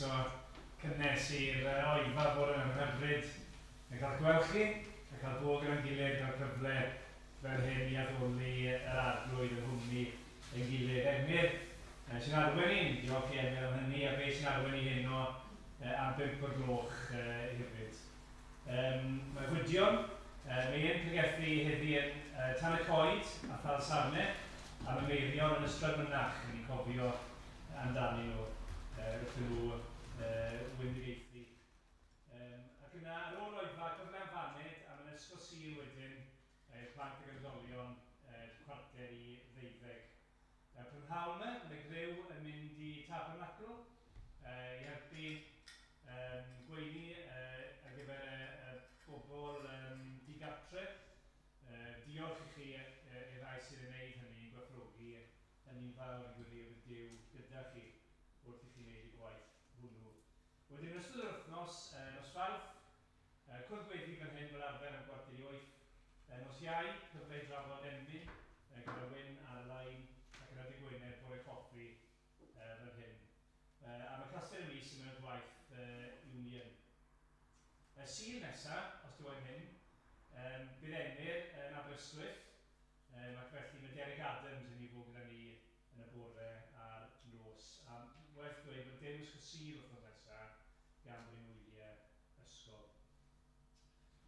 Croeso cynnes i'r oedfa bore yma, mae'n hyfryd yn cael gweld chi, a cael bod gyda'n gilydd, cael cyfle fel hyn i addoli yr Arglwydd yng nghwmni ein gilydd. Emyr sy'n arwain ni, diolch i Emyr am hynny, a fe sy'n arwain ni heno am 5 o'r gloch hefyd. Mae Gwydion, mae e'n pregethu heddi yn Tan y Coed a Thalsarne, a mae Meirion yn Ystrad Mynach, yn ni'n cofio amdanyn nhw wrth nhw wendigaethu. Ac yna, ar ôl oedfa, cyfle am baned, a mae'n ysgol Sul wedyn, plant ag oedolion, 11:45. Prynhawn yma, mae Griw yn mynd i Tabernacl i helpu gweini ar gyfer y bobl digartre. Diolch i chi i'r rhai sydd yn gwneud hynny, yn gwerthfawrogi hynny'n fawr, yn gweddio bydd Duw gyda chi wrth i chi wneud y gwaith hwnnw. Wedyn yn ystod yr wythnos, nos Fawrth, cwrdd gweddi fan hyn fel arfer am 7:45. Nos Iau, cyfle i drafod emyn gyda Wyn ar y lein, ac yna dydd Gwener, bore coffi fan hyn. A mae Castell y Mis yn mynd gwaith Union. Y Sul nesaf, os dyw e'n hyn, bydd Emyr yn Aberystwyth, ac felly mae Derek Adams yn mynd i fod gyda ni yn y bore a'r nos. A werth dweud bod dim ysgol Sul wythnos nesaf gan bod ni'n wyliau ysgol.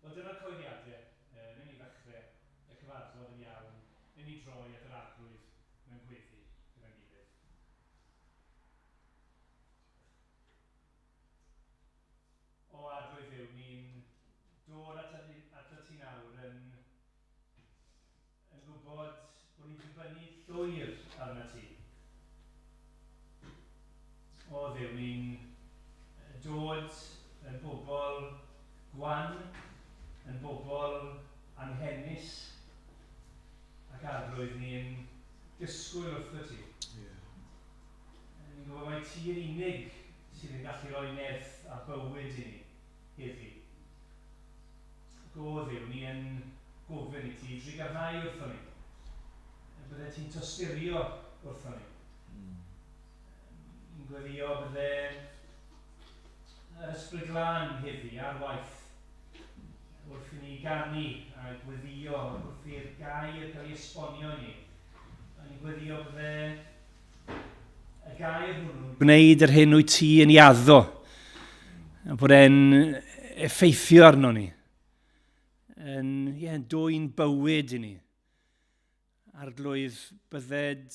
Wel, dyna'r cyhoeddiadau. Newn ni ddechrau y cyfarfod yn iawn. Newn ni droi at yr Arglwydd mewn gweddi gyda'n gilydd. O Arglwydd Dduw, ni'n dod atat ti nawr yn gwybod bod ni'n dibynnu llwyr arnat ti. O Dduw, ni'n dod yn bobl gwan, yn bobl anghenus, ac Arglwydd, ni'n disgwyl wrtho ti. Yeah. Ni'n gwybod mai ti'n unig sydd yn gallu rhoi nerth a bywyd i ni heddi. Go Dduw, ni yn gofyn i ti drugarhau wrtho ni. Bydde ti'n tosturio wrtho ni. Ni'n gweddio bydde yr Ysbryd Glân heddi ar waith wrth i ni ganu a gweddio, wrth i'r gair cael ei esbonio i ni. A ni'n gweddio bydde y gair hwnnw'n gwneud yr hyn wyt ti yn ei addo, a bod e'n effeithio arno ni, yn, yeah, yn dwyn bywyd i ni. Arglwydd, bydded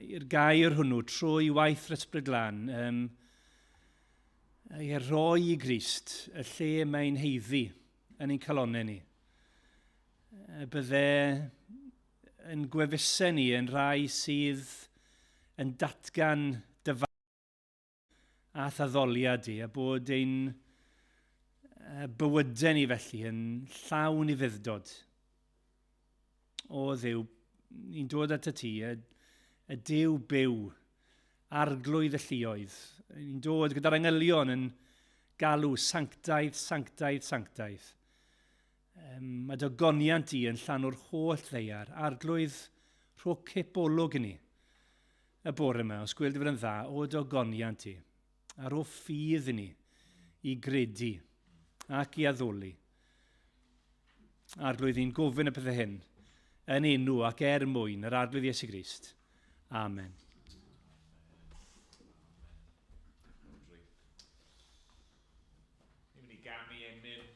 i'r gair hwnnw trwy waith yr Ysbryd Glân, ei roi i Grist y lle mae'n heiddi yn ein calonnau ni. Bydde yn gwefusau ni yn rhai sydd yn datgan dy a thaddoliad di, a bod ein bywydau ni felly yn llawn i fuddod. O Dduw, ni'n dod at y ti, y Duw byw, Arglwydd y lluoedd. Ni'n dod gyda'r angylion yn galw sanctaidd, sanctaidd, sanctaidd. Mae dy goniant di yn llanw'r holl ddaear. Arglwydd, rho cip olwg i ni y bore yma, os gwel di fod yn dda, o dy ogoniant di, a rho ffydd i ni i gredu ac i addoli. Arglwydd, ni'n gofyn y pethau hyn yn enw ac er mwyn yr Arglwydd Iesu Grist. Amen. Ni'n mynd i ganu emyn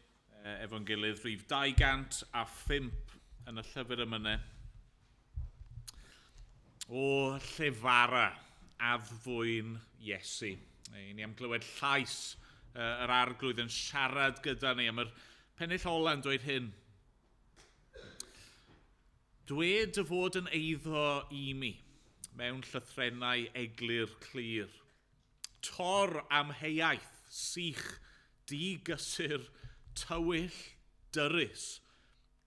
efo'n gilydd, rhif 205 yn y llyfr emynau. O llefara addfwyn Iesu. I ni am glywed llais yr Arglwydd yn siarad gyda ni am yr pennill ola'n dweud hyn. Dwed dy fod yn eiddo i mi mewn llythrennau eglur clir. Tor amheuaeth, sych, di-gysur, tywyll, dyrys,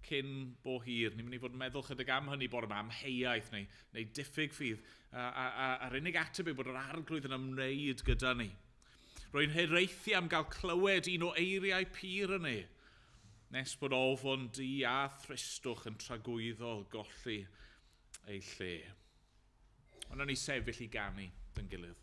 cyn bo hir. Ni'n mynd i fod yn meddwl chydig am hynny bore yma, amheuaeth neu, neu diffyg ffydd. A'r unig ateb yw bod yr Arglwydd yn ymwneud gyda ni. Rwy'n hiraethu am gael clywed un o eiriau pur yn ei, nes bod ofon du a thristwch yn tragwyddol golli ei lle. Ond ni sefyll i ganu dyn gilydd.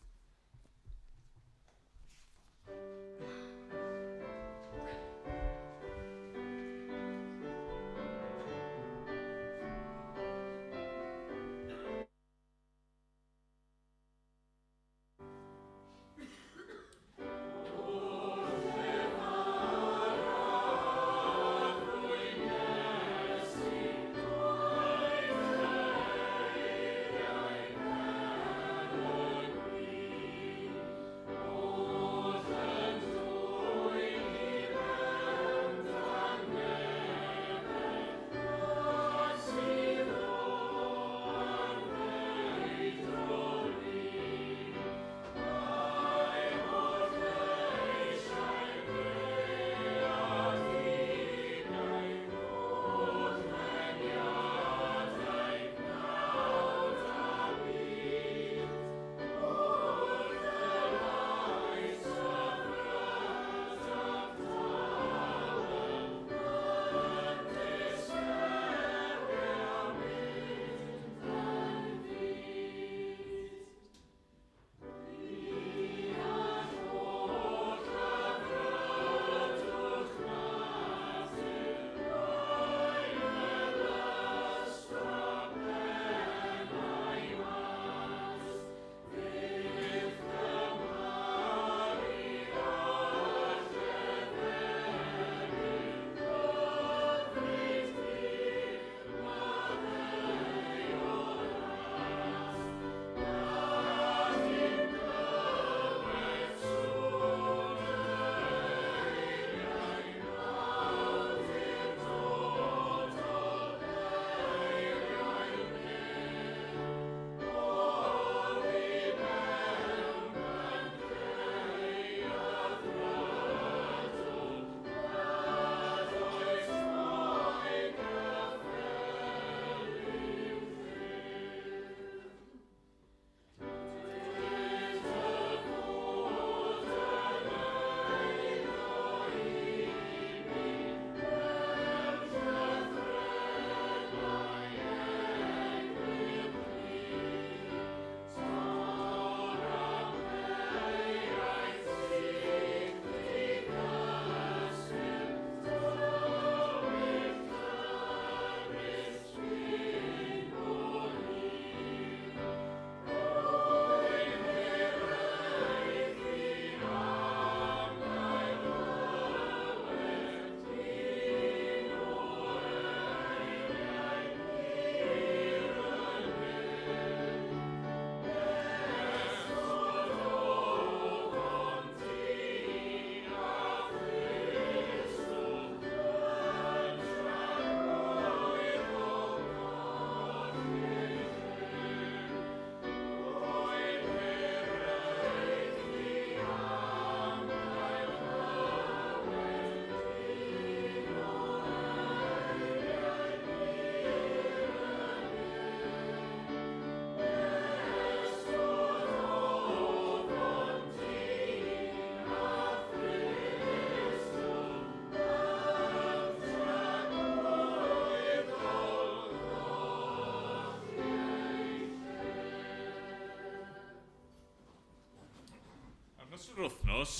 Yr wythnos,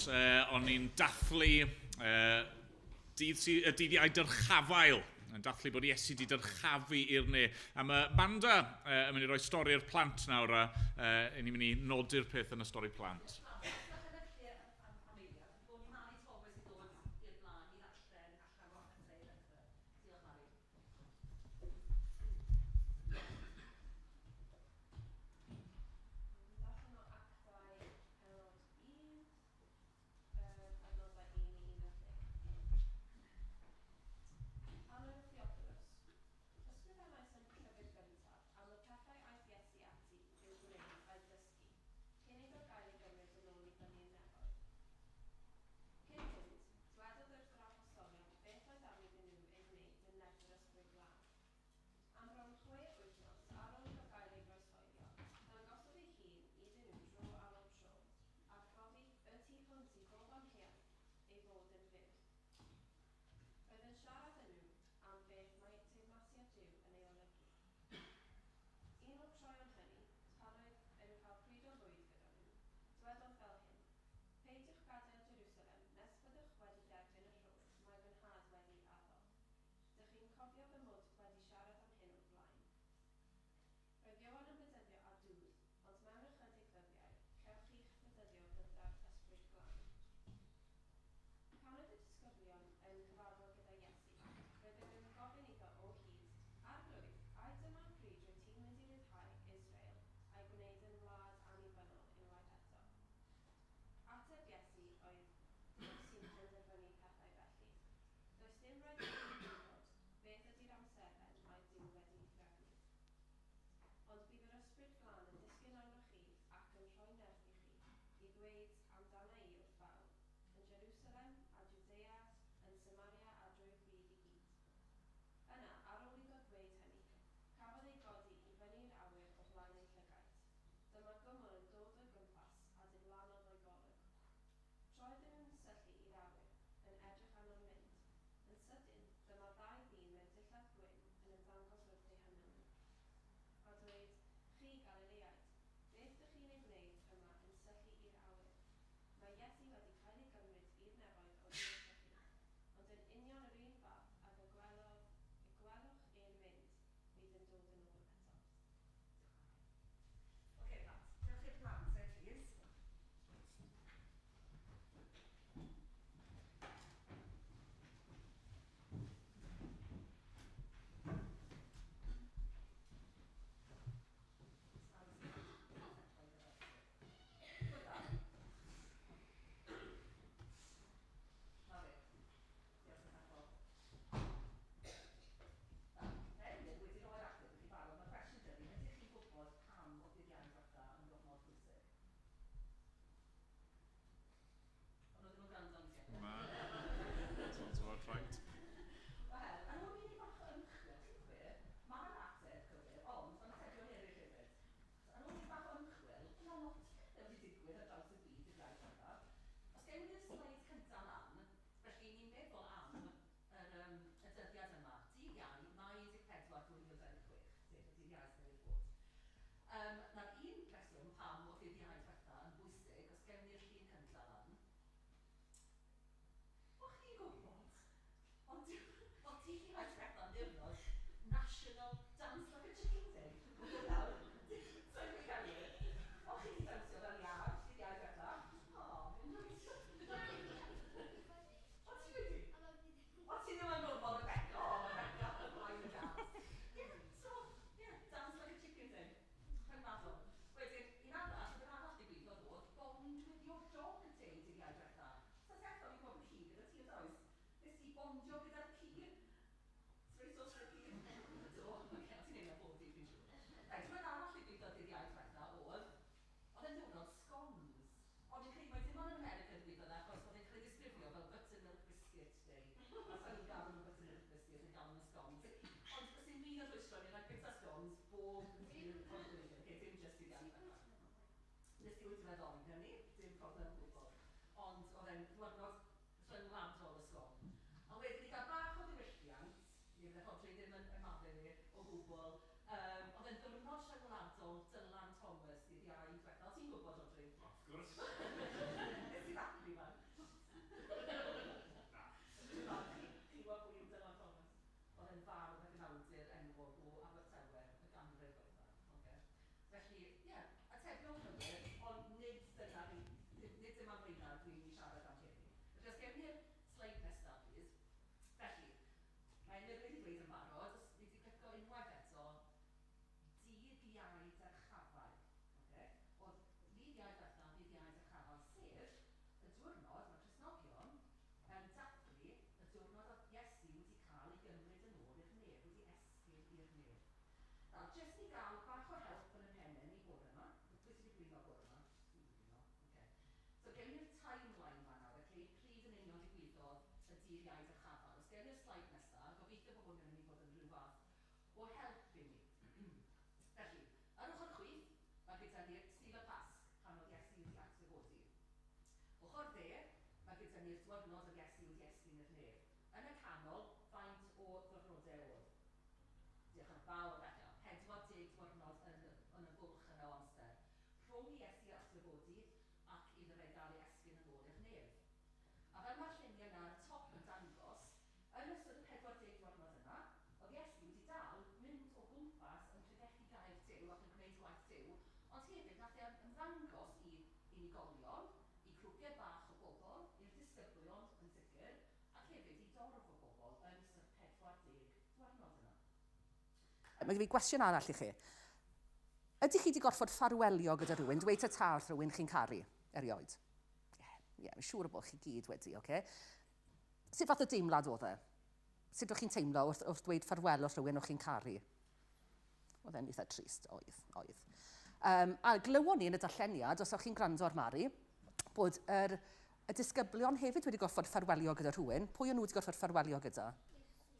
o'n i'n dathlu dydd Iau dyrchafael, yn dathlu bod Iesu wedi dyrchafu i'r ne. A mae Manda yn mynd i roi stori'r plant nawr, a ni'n mynd i nodi'r peth yn y stori plant. Dylan Thomas, dydd Iau diwetha. Ti'n gwybod, Rhodri? Of course. ochr dde, mae gyda ni'r diwrnod oedd Iesu wedi esgyn i'r nef. Yn y canol, faint o ddiwrnodau oedd? Diolch yn fawr, Beca. 40 diwrnod yn y bwlch yna o amser. Rhwng i Iesu atgyfodi ac iddo fe gael ei esgyn yn ôl i'r nef. A fel mae'r lluniau yna ar y top yn dangos, yn ystod y 40 diwrnod yna, oedd Iesu wedi dal mynd o gwmpas yn pregethu gair Duw ac yn gwneud gwaith Duw, ond hefyd nath e ymddangos i unigolion, i grwpiau bach o bobl, i'r disgyblion yn sicr, ac hefyd i dorf o bobl yn ystod y 40 diwrnod yna. Mae gen i gwestiwn arall i chi. Ydych chi wedi gorfod ffarwelio gyda rhywun, dweud ta-ta wrth rhywun chi'n caru erioed? Ie, yeah, yeah, mae'n siŵr o bod chi gyd wedi, oce? Okay? Sut fath o deimlad oedd e? Sut o'ch chi'n teimlo wrth dweud ffarwel wrth rhywun o'ch chi'n caru? Oedd e'n eitha trist, oedd, oedd. A glywon ni yn y darlleniad, os o'ch chi'n gwrando ar Mari, bod y disgyblion hefyd wedi gorfod ffarwelio gyda rhywun. Pwy o'n nhw wedi gorfod ffarwelio gyda?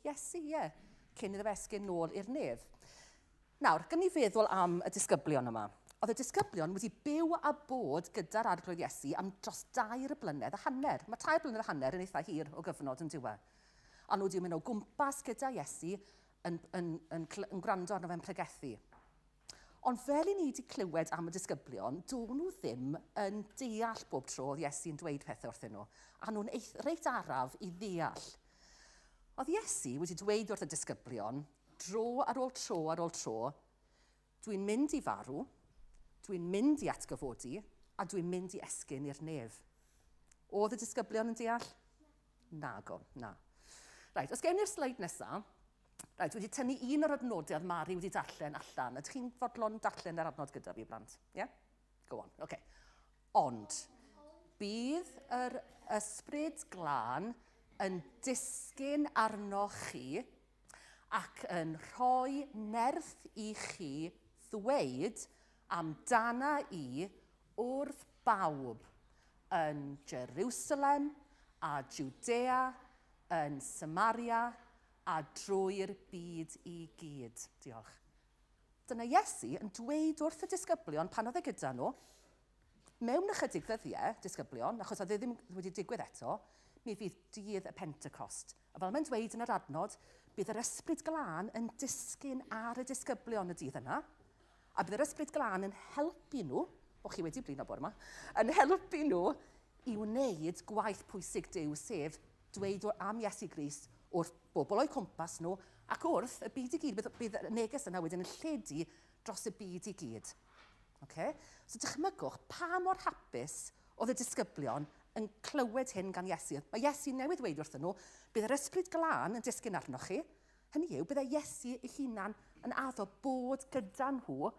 Iesu, ie. Yeah. Cyn iddo fe esgyn nôl i'r nef. Nawr, gan ni feddwl am y disgyblion yma. Oedd y disgyblion wedi byw a bod gyda'r Arglwydd Iesu am dros 3 blynedd a hanner. Mae 3 blynedd a hanner yn eitha hir o gyfnod yn diwedd. A nhw wedi mynd o gwmpas gyda Iesu yn gwrando arno fe'n pregethu. Ond fel i ni wedi clywed am y disgyblion, do'n nhw ddim yn deall bob tro oedd Iesu'n dweud pethau wrthyn nhw. A nhw'n reit araf i ddeall. Oedd Iesu wedi dweud wrth y disgyblion, dro ar ôl tro ar ôl tro, dwi'n mynd i farw, dwi'n mynd i atgyfodi, a dwi'n mynd i esgyn i'r nef. Oedd y disgyblion yn deall? Nago, na. Reit, os gewn ni'r sleid nesaf, reit, wedi tynnu un o'r adnodau oedd Mari wedi darllen allan. Ydych chi'n fodlon darllen yr adnod gyda fi, blant? Yeah? Go on, okay. Ond, bydd yr Ysbryd Glân yn disgyn arnoch chi ac yn rhoi nerth i chi ddweud amdana i wrth bawb yn Jerusalem a Judea, yn Samaria a drwy'r byd i gyd. Diolch. Dyna Iesu yn dweud wrth y disgyblion pan oedd e gyda nhw, mewn ychydig ddyddiau, disgyblion, achos oedd e ddim wedi digwydd eto, mi fydd dydd y Pentecost. A fel mae'n dweud yn yr adnod, bydd yr Ysbryd Glân yn disgyn ar y disgyblion y dydd yna, a bydd yr Ysbryd Glân yn helpu nhw, o chi wedi blino bore yma, yn helpu nhw i wneud gwaith pwysig Duw, sef dweud am Iesu Grist wrth bobl o'u cwmpas nhw ac wrth y byd i gyd. Bydd y neges yna wedyn yn lledu dros y byd i gyd. Okay? So dychmygwch pa mor hapus oedd y disgyblion yn clywed hyn gan Iesu. Mae Iesu newydd ddweud wrthyn nhw, bydd yr Ysbryd Glân yn disgyn arnoch chi. Hynny yw, byddai Iesu ei hunan yn addo bod gyda nhw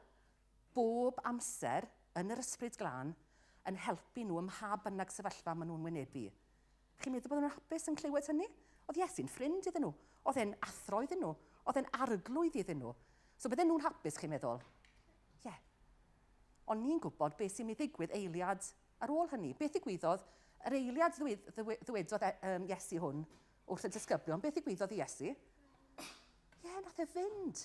bob amser yn yr Ysbryd Glân yn helpu nhw ym mha bynnag sefyllfa maen nhw'n wynebu. Chi'n meddwl bod nhw'n hapus yn clywed hynny? Oedd Iesu'n ffrind iddyn nhw. Oedd e'n athro iddyn nhw. Oedd e'n arglwydd iddyn nhw. So bydden nhw'n hapus, chi'n meddwl? Ie. Yeah. Ond ni'n gwybod beth sy'n mynd i ddigwydd eiliad ar ôl hynny. Beth ddigwyddodd? Yr eiliad ddwedodd Iesu hwn wrth y disgyblion, beth ddigwyddodd i Iesu? Ie, yeah, nath e fynd.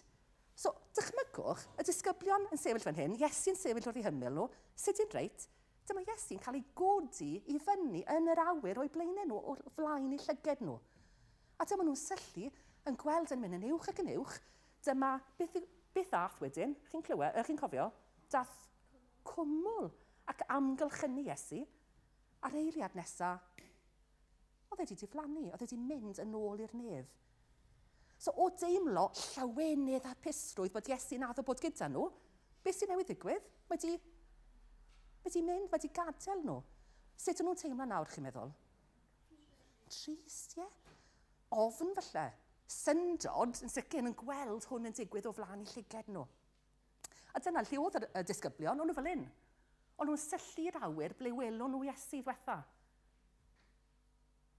So, dychmygwch, y disgyblion yn sefyll fan hyn, Iesu'n sefyll wrth eu hymyl nhw, sydyn reit, dyma Iesu'n cael ei godi i fyny yn yr awyr o'i blaenau nhw, o'r flaen eu llyged nhw. A dyma nhw'n syllu, yn gweld yn mynd yn uwch ac yn uwch, dyma, beth ddath wedyn, chi'n clywed, chi'n cofio, dath cwmwl ac amgylchynu Iesu, a'r eiliad nesa, oedd e wedi diflannu, oedd e wedi mynd yn ôl i'r nef. So o deimlo llawenydd a hapusrwydd bod Iesu'n addo bod gyda nhw, beth sy'n newydd ddigwydd? Mae wedi mynd, mae wedi gadael nhw. Sut ydyn nhw'n teimlo nawr, chi'n meddwl? Trist, ie. Ofn falle. Syndod yn sicr yn gweld hwn yn digwydd o flaen eu llyged nhw. A dyna lle oedd y disgyblion, o'n nhw fel un. O'n nhw'n syllu'r awyr ble welon nhw Iesu ddiwetha.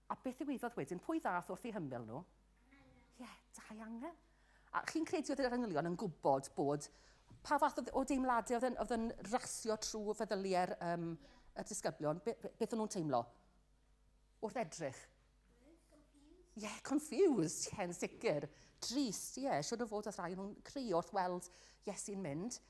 A beth ddigwyddodd wedyn? Pwy ddath wrth eu hymyl nhw? Ie, yeah, dau angel. A chi'n credu oedd yr angylion yn gwybod bod pa fath o deimladau oedd yn rasio trwy feddyliau'r y disgyblion? Beth o'n nhw'n teimlo? Wrth edrych? Ie, yeah, confused, ie, yn sicr. Trist, ie, yeah, siwr o fod oedd rhai nhw'n crio wrth weld Iesu'n mynd.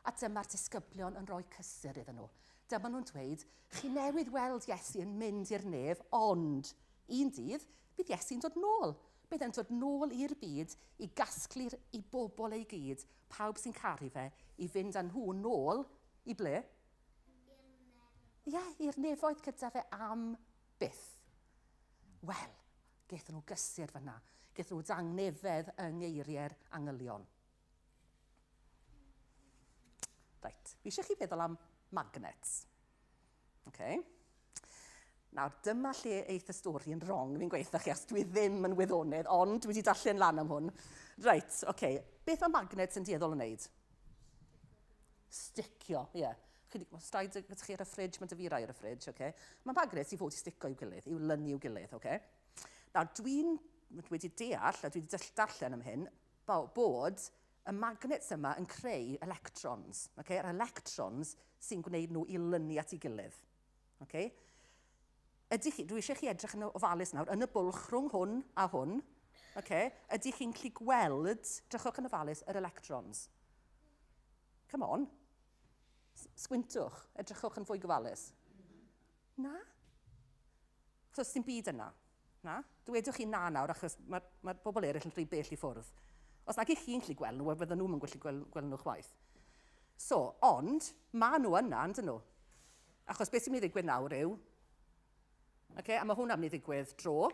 A dyma'r disgyblion yn rhoi cysur iddyn nhw. Dyma nhw'n dweud, chi newydd weld Iesu yn mynd i'r nef, ond un dydd bydd Iesu'n dod nôl. Bydd e'n dod nôl i'r byd i gasglu'r i bobl ei gyd, pawb sy'n caru fe, i fynd â nhw nôl i ble? Ie, yeah, i'r nefoedd gyda fe am byth. Wel, gaethon nhw gysur fyna. Gaethon nhw dangnefedd yng ngeiriau'r angylion. Reit, fi eisiau chi feddwl am magnets. Okay. Nawr, dyma lle eith y stori yn wrong, fi'n gweithio chi, os dwi ddim yn wyddonydd, ond dwi wedi darllen lan am hwn. Reit, oce. Okay. Beth mae magnets yn dueddol yn wneud? Sticio, ie. Yeah. Chi, mae stai gyda chi ar y ffridge, mae dy fi rai ar y ffridge, oce. Okay. Mae magnets i fod i sticio i'w gilydd, i'w lynu i'w gilydd, oce. Okay. Nawr, dwi'n wedi deall, a dwi wedi darllen am hyn, bod y magnets yma yn creu electrons. Okay? Yr electrons sy'n gwneud nhw i lynu at ei gilydd. Okay? Ydych chi, dwi eisiau chi edrych yn ofalus nawr, yn y bwlch rhwng hwn a hwn, okay? Ydych chi'n gallu gweld, drychwch yn ofalus, yr electrons? Come on. Sgwintwch, edrychwch yn fwy gofalus. Na? So, sy'n byd yna. Na? Dwedwch chi na nawr, achos mae'r mae bobl eraill yn rhy bell i ffwrdd. Os nag ych chi'n gallu gweld nhw, fydden nhw'n gallu gweld, gweld nhw chwaith. So, ond, mae nhw yna, yn dyn nhw. Achos beth sy'n mynd i ddigwydd nawr yw, okay, a mae hwnna'n mynd i ddigwydd dro,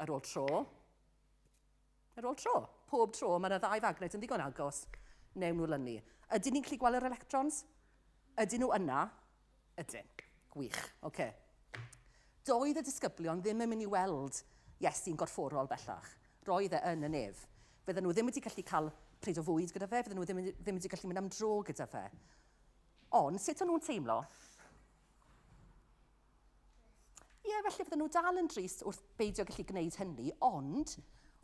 ar ôl tro, ar ôl tro. Pob tro, mae yna ddau fagnet yn ddigon agos, newn nhw lynu. Ydyn ni'n gallu gweld yr electrons? Ydyn nhw yna? Ydyn. Gwych. Okay. Doedd y disgyblion ddim yn mynd i weld Iesu'n gorfforol bellach. Roedd e yn y nef. Fydden nhw ddim wedi gallu cael pryd o fwyd gyda fe, fydden nhw ddim, ddim wedi gallu mynd am dro gyda fe. Ond, sut o'n nhw'n teimlo? Ie, yeah, felly fydden nhw dal yn drist wrth beidio gallu gwneud hynny, ond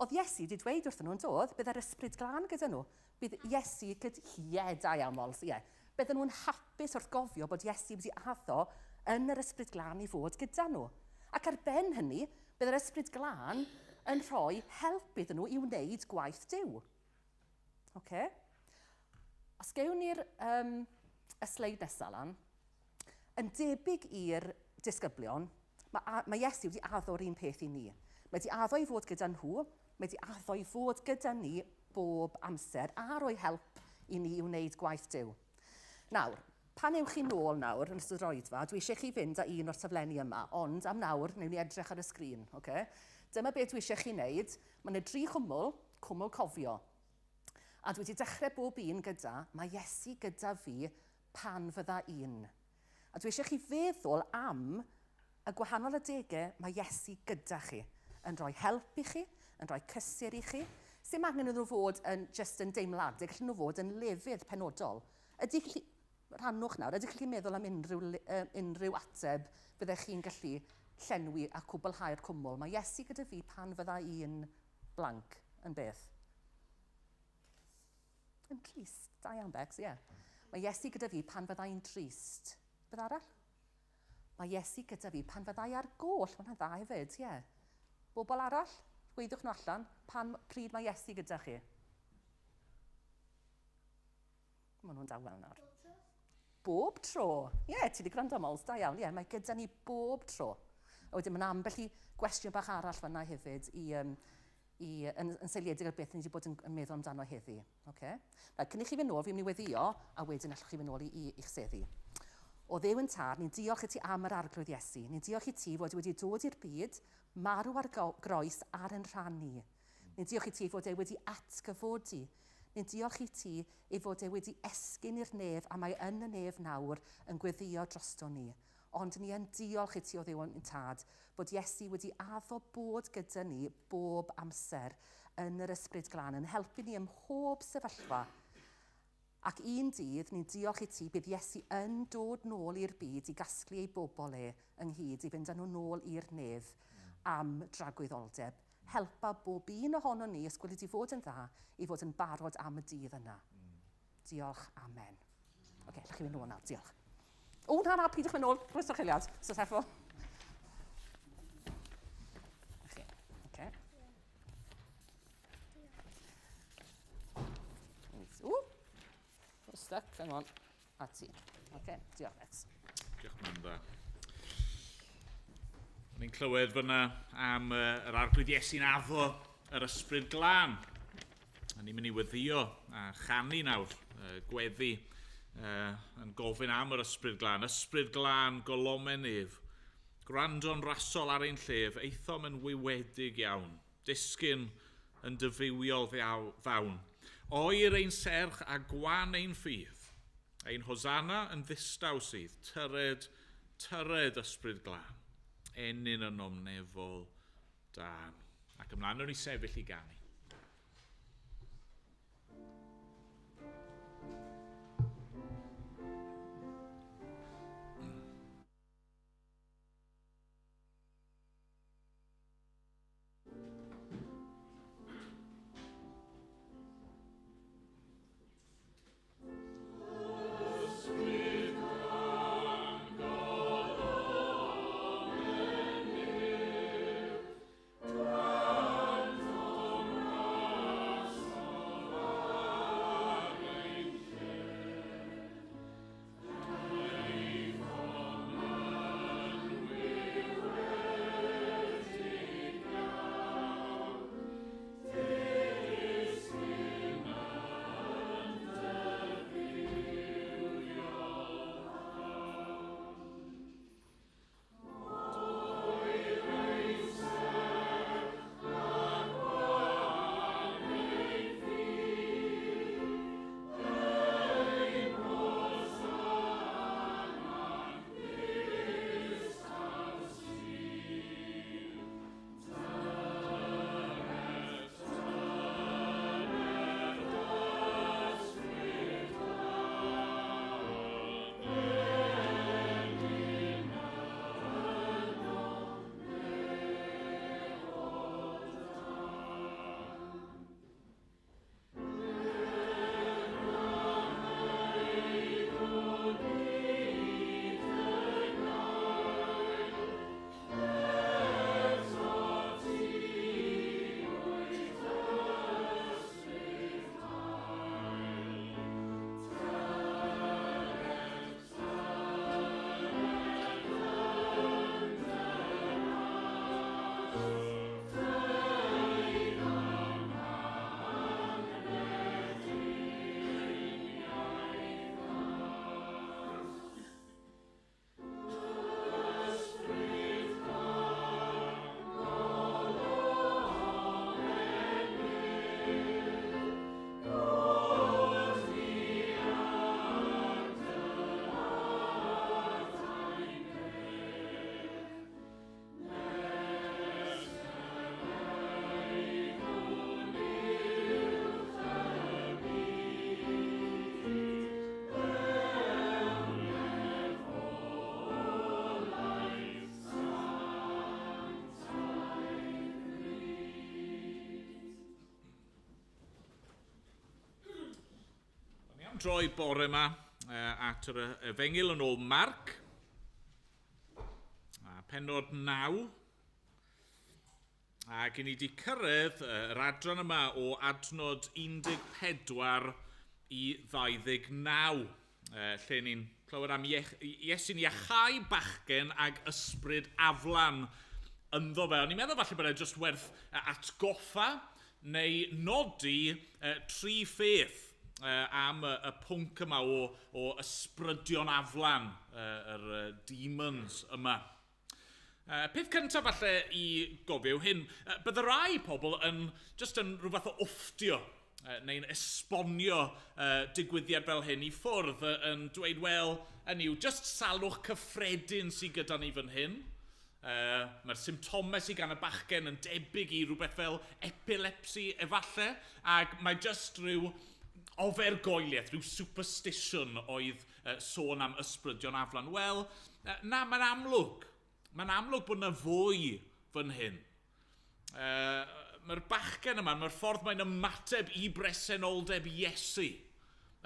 oedd Iesu wedi dweud wrthyn nhw'n dod, bydd yr ysbryd glân gyda nhw. Bydd Iesu gyda... Ie, da iawn, Mols, ie. Bydden nhw'n hapus wrth gofio bod Iesu wedi addo yn yr ysbryd glân i fod gyda nhw. Ac ar ben hynny, bydd yr ysbryd glân yn rhoi help iddyn nhw i wneud gwaith Duw. Okay? Os gewn ni'r um, y sleid nesaf lan, yn debyg i'r disgyblion, mae, mae Iesu wedi addo'r un peth i ni. Mae wedi addo i fod gyda nhw, mae wedi addo i fod gyda ni bob amser a rhoi help i ni i wneud gwaith Duw. Nawr, pan ewch chi nôl nawr yn ystod yr oedfa, dwi eisiau chi fynd â un o'r taflenni yma, ond am nawr, wnewn ni edrych ar y sgrin. Okay? Dyma beth dwi eisiau chi wneud. Mae yna dri chwmwl, cwmwl cofio. A dwi wedi dechrau bob un gyda, mae Iesu gyda fi pan fydda un. A dwi eisiau chi feddwl am y gwahanol adegau mae Iesu gyda chi, yn rhoi help i chi, yn rhoi cysur i chi. Sim angen iddyn nhw fod yn just yn deimladau, gallen nhw fod yn lefydd penodol. Ydy chi, rhannwch nawr, ydych chi'n meddwl am unrhyw, unrhyw ateb byddech chi'n gallu llenwi a cwblhau'r cwmwl? Mae Iesu gyda fi pan fydda i'n blank yn beth? Yn trist. Da iawn, Bex, ie. Yeah. Mae Iesu gyda fi pan fydda i'n trist. Beth arall? Mae Iesu gyda fi pan fydda i ar goll. Mae hwnna'n dda hefyd, ie. Yeah. Bobl arall, gweithiwch nhw allan. Pan, pryd mae Iesu gyda chi? Maen nhw'n dawel nawr. Bob tro. Ie, yeah, ti wedi gwrando Mols, da iawn. Ie, yeah, mae gyda ni bob tro. A wedyn mae'n ambell i gwestiwn bach arall fanna hefyd i, um, i, yn, yn seiliedig ar beth ni wedi bod yn, yn meddwl amdano heddi. Okay? Nawr, cyn i chi fynd nôl, fi'n mynd i weddio, a wedyn allwch chi fynd nôl i, i, i'ch seddi. O Dduw yn tad, ni'n diolch i ti am yr arglwydd Iesu. Ni'n diolch i ti fod wedi dod i'r byd, marw ar groes ar yn rhan ni. Ni'n diolch i ti fod e wedi atgyfodi. Ni'n diolch i ti ei fod e wedi esgyn i'r nef a mae yn y nef nawr yn gweddio drosto ni. Ond ni yn diolch i ti o Dduw ein tad bod Iesu wedi addo bod gyda ni bob amser yn yr Ysbryd Glân yn helpu ni ym mhob sefyllfa. Ac un dydd, ni'n diolch i ti, bydd Iesu yn dod nôl i'r byd i gasglu ei bobl e ynghyd, i fynd â nhw nôl i'r nef am dragwyddoldeb. Helpa bob un ohono ni, os gweli di fod yn dda, i fod yn barod am y dydd yna. Diolch, amen. Oce, okay, allwch chi fynd nôl nawr, diolch. O, na, na, peidiwch mynd nôl. Croeso chiliad. So, Seffo. Oce. Okay. Ww. stuck, hang on, a ti. Okay, diolch, Bex. Diolch, Manda. O'n i'n clywed fyna am yr Arglwydd Iesu'n addo yr Ysbryd Glân. A ni'n mynd i weddio a chanu nawr, gweddi yn gofyn am yr Ysbryd Glân. Ysbryd Glân, golomen ef. Gwrando'n rasol ar ein llef, aethom yn wywedig iawn. Disgyn yn dyfywiol ddawn. Oer ein serch a gwan ein ffydd. Ein hosanna yn ddistaw sydd, tyred, tyred Ysbryd Glân. Enyn ynom nefol dân. Ac ymlaen o'n i sefyll i ganu. Droi bore yma at yr Efengyl yn ôl Marc, a pennod 9, ac i ni wedi cyrraedd yr adran yma o adnod 14 i 29, lle ni'n clywed am Iesu'n iachau bachgen ag ysbryd aflan ynddo fe. O'n i'n meddwl falle bod e jyst werth atgoffa neu nodi tri pheth am y pwnc yma o ysbrydion aflan, yr demons yma. Peth cyntaf falle i gofio yw hyn, bydde rai pobl yn just yn rhywbeth o wfftio neu'n esbonio digwyddiad fel hyn i ffwrdd yn dweud, wel, hynny yw, just salwch cyffredin sydd gyda ni fan hyn. Mae'r symptomau sydd gan y bachgen yn debyg i rhywbeth fel epilepsi efallai, ac mae just rhyw ofergoeliaeth, rhyw superstition oedd sôn am ysbrydion aflan. Wel, na, mae'n amlwg. Mae'n amlwg bod yna fwy fan hyn. Mae'r bachgen yma, mae'r ffordd mae'n ymateb i bresenoldeb Iesu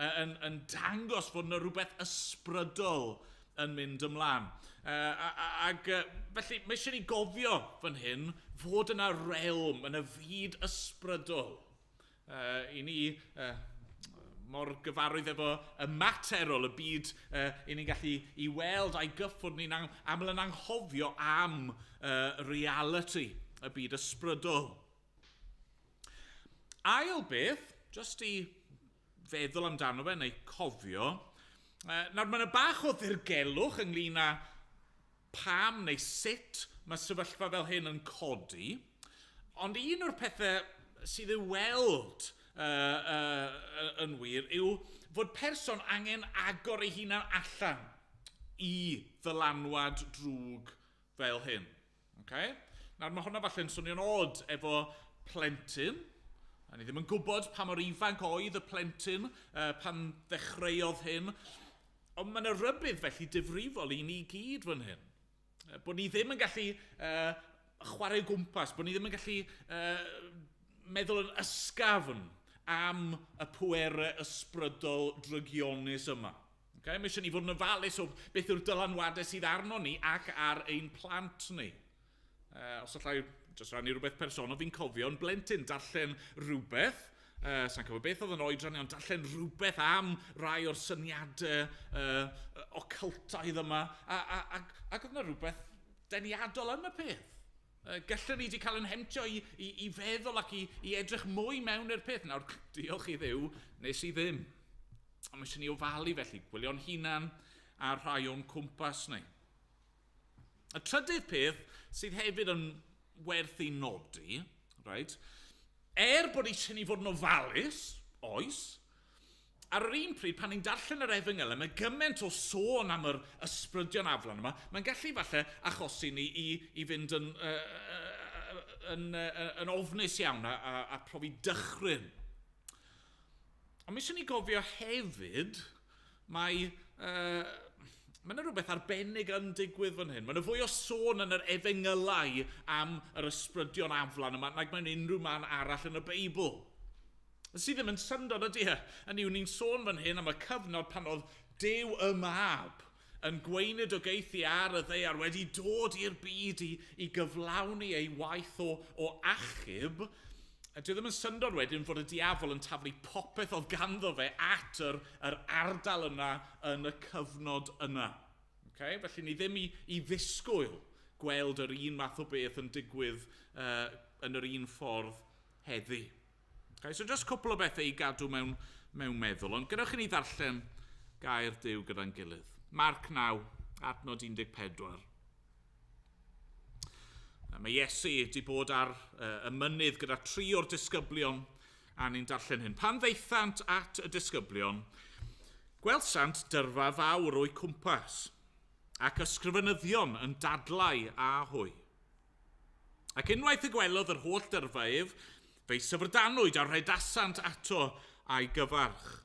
yn dangos fod yna rhywbeth ysbrydol yn mynd ymlaen. Felly, mae eisiau ni gofio fan hyn fod yna realm, yna fyd ysbrydol. I ni, Mor gyfarwydd efo y materol, y byd i ni'n gallu i weld a'i gyffwrdd ni'n aml yn anghofio am reality, y byd ysbrydol. Ail beth, jyst i feddwl amdano fe neu cofio, nawr mae yna bach o ddirgelwch ynglyn â pam neu sut mae sefyllfa fel hyn yn codi, ond un o'r pethau sydd i'w weld yn wir yw fod person angen agor ei hunan allan i ddylanwad drwg fel hyn. Okay? Nawr mae hwnna falle'n swnio'n od efo plentyn. A ni ddim yn gwybod pa mor ifanc oedd y plentyn pan ddechreuodd hyn. Ond mae yna rybudd felly difrifol i ni gyd fan hyn. Bod ni ddim yn gallu chwarae o gwmpas, bod ni ddim yn gallu meddwl yn ysgafn am y pwerau ysbrydol drygionus yma. Okay? Mae eisiau ni fod yn ofalus o beth yw'r dylanwadau sydd arno ni ac ar ein plant ni. Os allai jyst rannu rhywbeth personol, fi'n cofio yn blentyn darllen rhywbeth, sa'n cofio beth oedd yn oedran i, ond darllen rhywbeth am rai o'r syniadau occult-aidd yma, ac oedd yna rhywbeth deniadol yn y peth. Gallen ni wedi cael yn hemtio i feddwl ac i edrych mwy mewn i'r peth. Nawr, diolch i Dduw, nes i ddim. Ond mae eisiau ni ofalu felly, gwylio'n hunan a rhai o'n cwmpas ni. Y trydydd peth sydd hefyd yn werth ei nodi, right, er bod eisiau ni fod yn ofalus, oes, ar yr un pryd, pan ni'n darllen yr efengyl, mae gymaint o sôn am yr ysbrydion aflan yma, mae'n gallu falle achosi ni i fynd yn ofnus iawn a profi dychryn. Ond mae eisiau ni gofio hefyd, mae yna rhywbeth arbennig yn digwydd fan hyn. Mae yna fwy o sôn yn yr efengylau am yr ysbrydion aflan yma nag mewn unrhyw man arall yn y Beibl. Sydd ddim yn syndod ydy e. Hynny yw, ni'n sôn fan hyn am y cyfnod pan oedd Duw y Mab yn gweinidogaethu ar y ddaear wedi dod i'r byd i gyflawni ei waith o achub. A dyw e ddim yn syndod wedyn fod y diafol yn taflu popeth oedd ganddo fe at yr ardal yna yn y cyfnod yna. Okay? Felly ni ddim i ddisgwyl gweld yr un math o beth yn digwydd yn yr un ffordd heddi. Okay? So just cwpl o bethau i gadw mewn meddwl, ond gadewch i ni ddarllen gair Duw gyda'n gilydd. Marc 9, adnod 14. Mae Iesu wedi bod ar y mynydd gyda tri o'r disgyblion, a ni'n darllen hyn. Pan ddaethant at y disgyblion, gwelsant dyrfa fawr o'u cwmpas, ac ysgrifenyddion yn dadlau â hwy. Ac unwaith y gwelodd yr holl dyrfa ef, fe'i syfrdanwyd a rhedasant ato a'i gyfarch.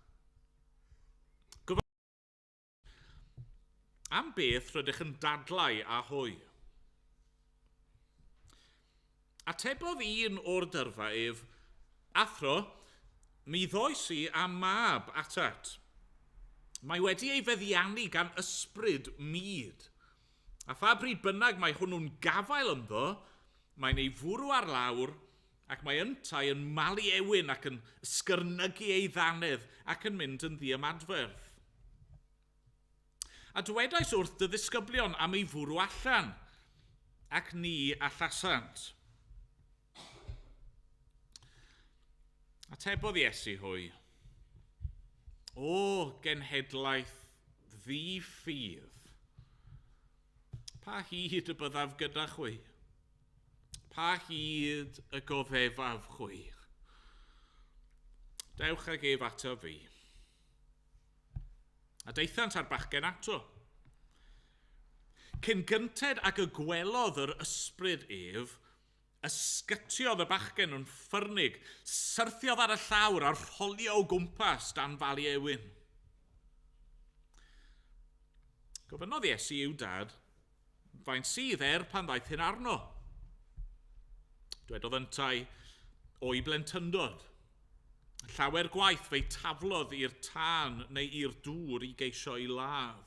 Am beth rydych yn dadlau â hwy? Atebodd un o'r dyrfa ef, Athro, mi ddois i am mab atat. Mae wedi ei feddiannu gan ysbryd mud. A pha bryd bynnag mae hwnnw'n gafael ynddo, mae'n ei fwrw ar lawr ac mae yntau yn malu ewyn ac yn ysgyrnygu ei ddannedd ac yn mynd yn ddiymadferth. A dywedais wrth dy ddisgyblion am ei fwrw allan, ac ni allasant. Atebodd Iesu hwy, O genhedlaeth ddi-ffydd, pa hyd y byddaf gyda chwi? Pa hyd y goddefaf chwi? Dewch ag ef ato fi. A daethant â'r bachgen ato. Cyn gynted ag y gwelodd yr ysbryd ef, ysgytiodd y bachgen yn ffyrnig, syrthiodd ar y llawr a rholio o gwmpas dan falu ewyn. Gofynnodd Iesu i'w dad, faint sydd er pan ddaeth hyn arno? Dwedodd yntau, o'i blentyndod. Llawer gwaith fe'i taflodd i'r tân neu i'r dŵr i geisio ei ladd.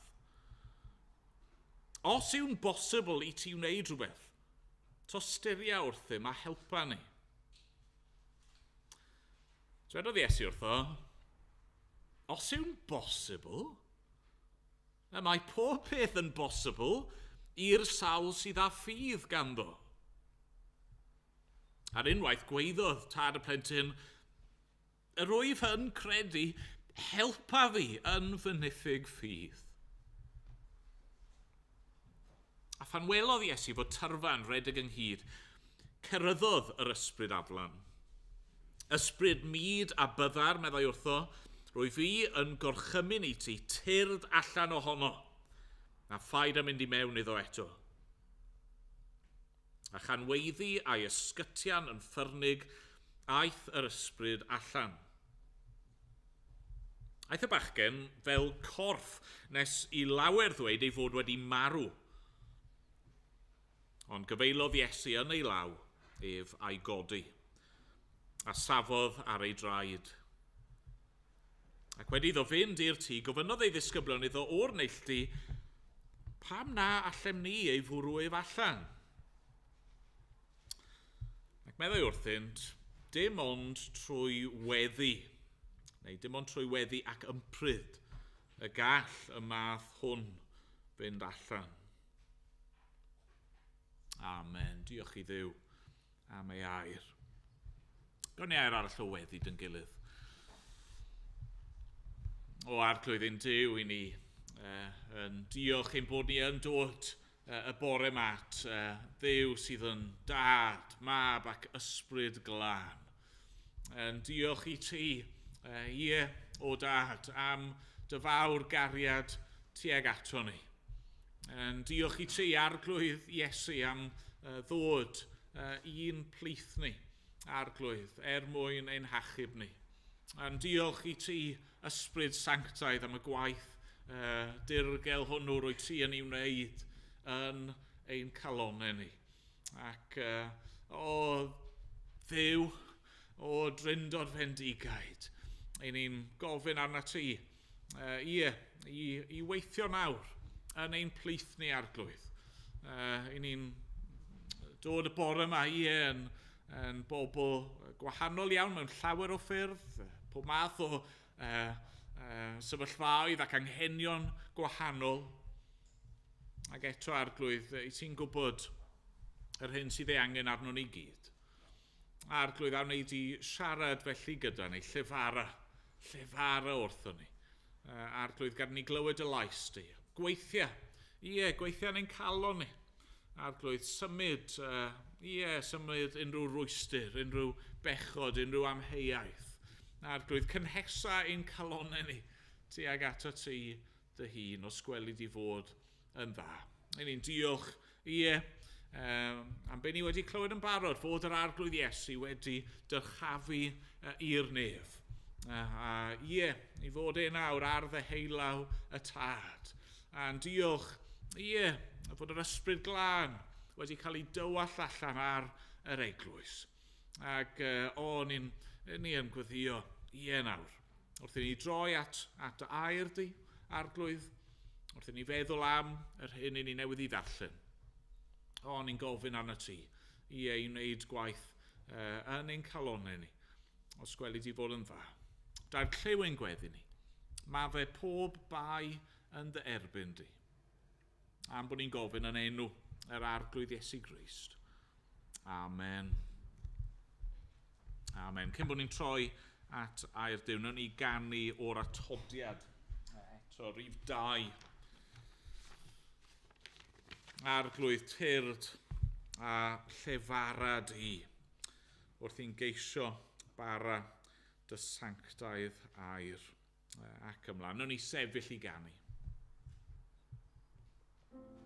Os yw'n bosibl i ti wneud rhywbeth, tosturia wrthym a helpa ni. Dwedodd Iesu wrtho, Os yw'n bosibl, y mae pob peth yn bosibl i'r sawl sydd â ffydd ganddo. Ar unwaith gweiddodd tad y plentyn, yr wyf yn credu, helpa fi yn fy niffyg ffydd. A phan welodd Iesu fod tyrfa'n rhedeg ynghyd, ceryddodd yr ysbryd aflan. Ysbryd mud a byddar, meddai wrtho, rwy fi yn gorchymyn i ti, tyrd allan ohono, a phaid â mynd i mewn iddo eto. A chan weiddi a'i ysgytian yn ffyrnig, aeth yr ysbryd allan. Aeth y bachgen fel corff nes i lawer ddweud ei fod wedi marw. Ond gyfeilodd Iesu yn ei law ef a'i godi, a safodd ar ei draed. Ac wedi iddo fynd i'r tŷ, gofynnodd ei ddisgyblion iddo o'r neilltu, pam na allem ni ei fwrw ef allan? Ac meddai wrthynt, dim ond trwy weddi, neu dim ond trwy weddi ac ympryd, y gall y math hwn fynd allan. Amen. Diolch i Dduw am ei air. Gawn ni air arall o weddi dyn gilydd. O Arglwydd ein Duw i ni, yn diolch ein bod ni yn dod y bore 'ma at Dduw sydd yn Dad, Mab ac Ysbryd Glân. Yn diolch i ti, ie, o Dad, am dy fawr gariad tuag ato ni. Yn diolch i ti, Arglwydd Iesu, am ddod i'n plith ni, Arglwydd, er mwyn ein hachub ni. Yn diolch i ti, Ysbryd Sanctaidd, am y gwaith dirgel hwnnw rwy ti yn ei wneud yn ein calonnau ni. Ac o Dduw, o Drindod fendigaid, ein ni'n gofyn arna ti, ie, i weithio nawr yn ein plith ni, Arglwydd. Ein ni'n dod y bore yma, ie, yn bobl gwahanol iawn mewn llawer o ffyrdd, pob math o sefyllfaoedd ac anghenion gwahanol. Ac eto, Arglwydd, i ti'n gwybod yr hyn sydd ei angen arno ni gyd. Arglwydd, a wneud i siarad felly gyda ni, llefara wrthon ni. Arglwydd, gad ni glywed y lais di. Gweithia, ie, gweithia yn ein calon ni. Arglwydd, symud, ie, symud unrhyw rwystr, unrhyw bechod, unrhyw amheuaeth. Arglwydd, cynhesa ein calonnau ni tuag ato ti dy hun, os gweli di fod yn dda. Ein ni'n diolch, ie, am be ni wedi clywed yn barod, fod yr Arglwydd Iesu wedi dyrchafu i'r nef. A ie, i fod e nawr ar ddeheulaw y Tad. A'n diolch, ie, fod yr Ysbryd Glân wedi cael ei dywall allan ar yr eglwys. Ac o, ni yn gweddïo, ie nawr, wrth i ni droi at dy air di, Arglwydd, wrth i ni feddwl am yr hyn i ni newydd i ddarllen. O, ni'n gofyn arna ti, ie, i wneud gwaith yn ein calonnau ni, os gweli di fod yn dda. Da'r clyw ein gweddi ni, ma fe pob bai yn dy erbyn di. Am bod ni'n gofyn yn enw yr Arglwydd Iesu Grist. Amen. Amen. Cyn bod ni'n troi at air Duw, wnawn ni ganu o'r atodiad. Eto, rhif 2. Arglwydd, tyrd a llefara di wrth i'n geisio bara dy sanctaidd air. Ac ymlaen, wnawn ni sefyll i ganu. Arglwydd, tyrd a llefara.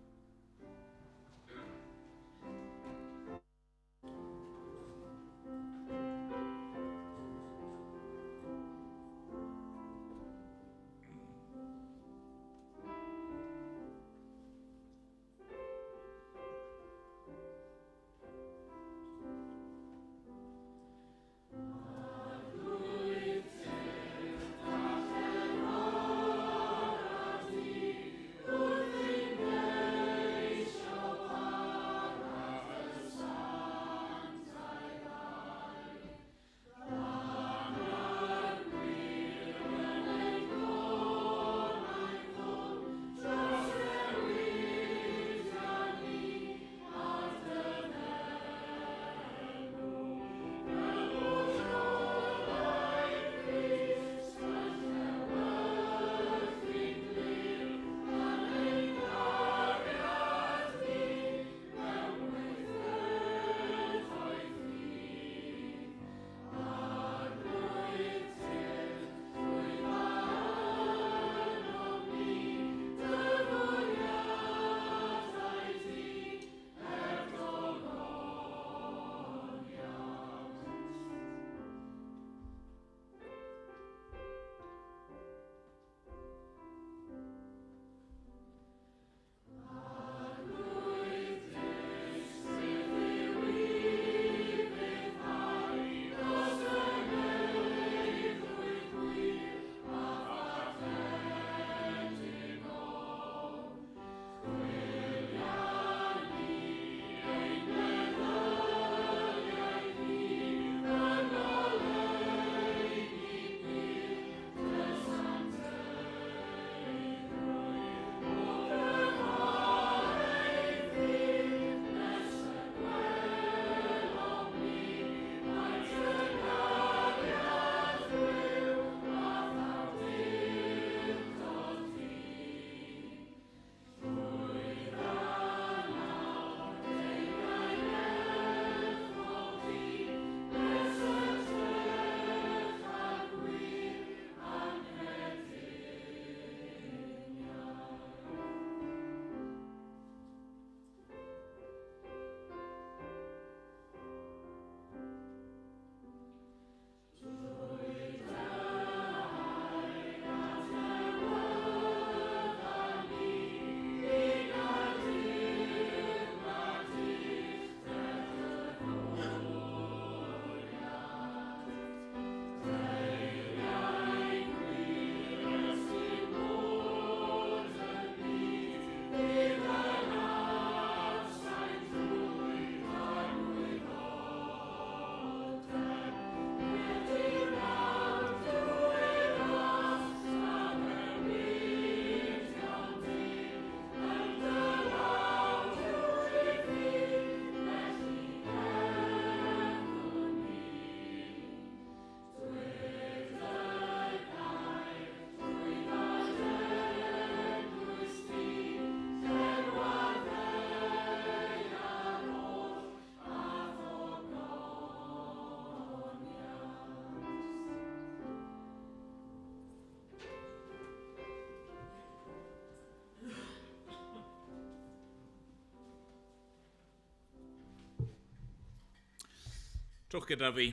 Trwch gyda fi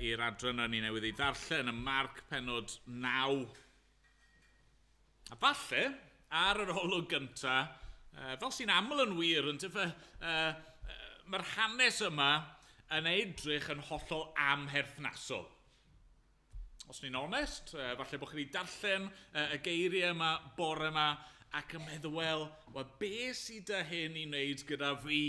i'r adran ni newydd ei ddarllen ym Marc pennod 9. A falle, ar yr olwg gyntaf, fel sy'n aml yn wir, yn tyfe, mae'r hanes yma yn edrych yn hollol amherthnasol. Os ni'n onest, falle bod chi wedi darllen y geiriau yma bore yma ac yn meddwl, wel, be sydd â hyn i wneud gyda fi?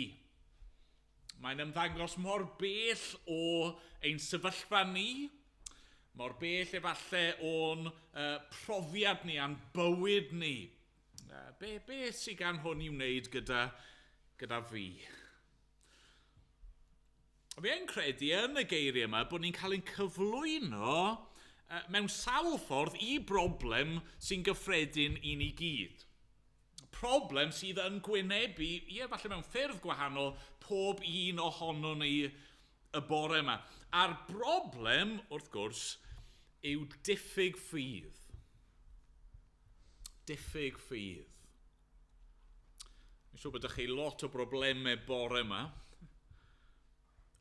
Mae'n ymddangos mor bell o ein sefyllfa ni, mor bell efallai o'n profiad ni a'n bywyd ni. Be sydd gan hwn i wneud gyda fi? Fi yn credu yn y geiriau yma bod ni'n cael ein cyflwyno mewn sawl ffordd i broblem sy'n gyffredin i ni gyd. Problem sydd yn gwynebu, ie, falle mewn ffyrdd gwahanol, pob un ohono ni y bore yma. A'r broblem, wrth gwrs, yw diffyg ffydd. Diffyg ffydd. Dwi'n siŵr bod ydych chi lot o broblemau bore yma.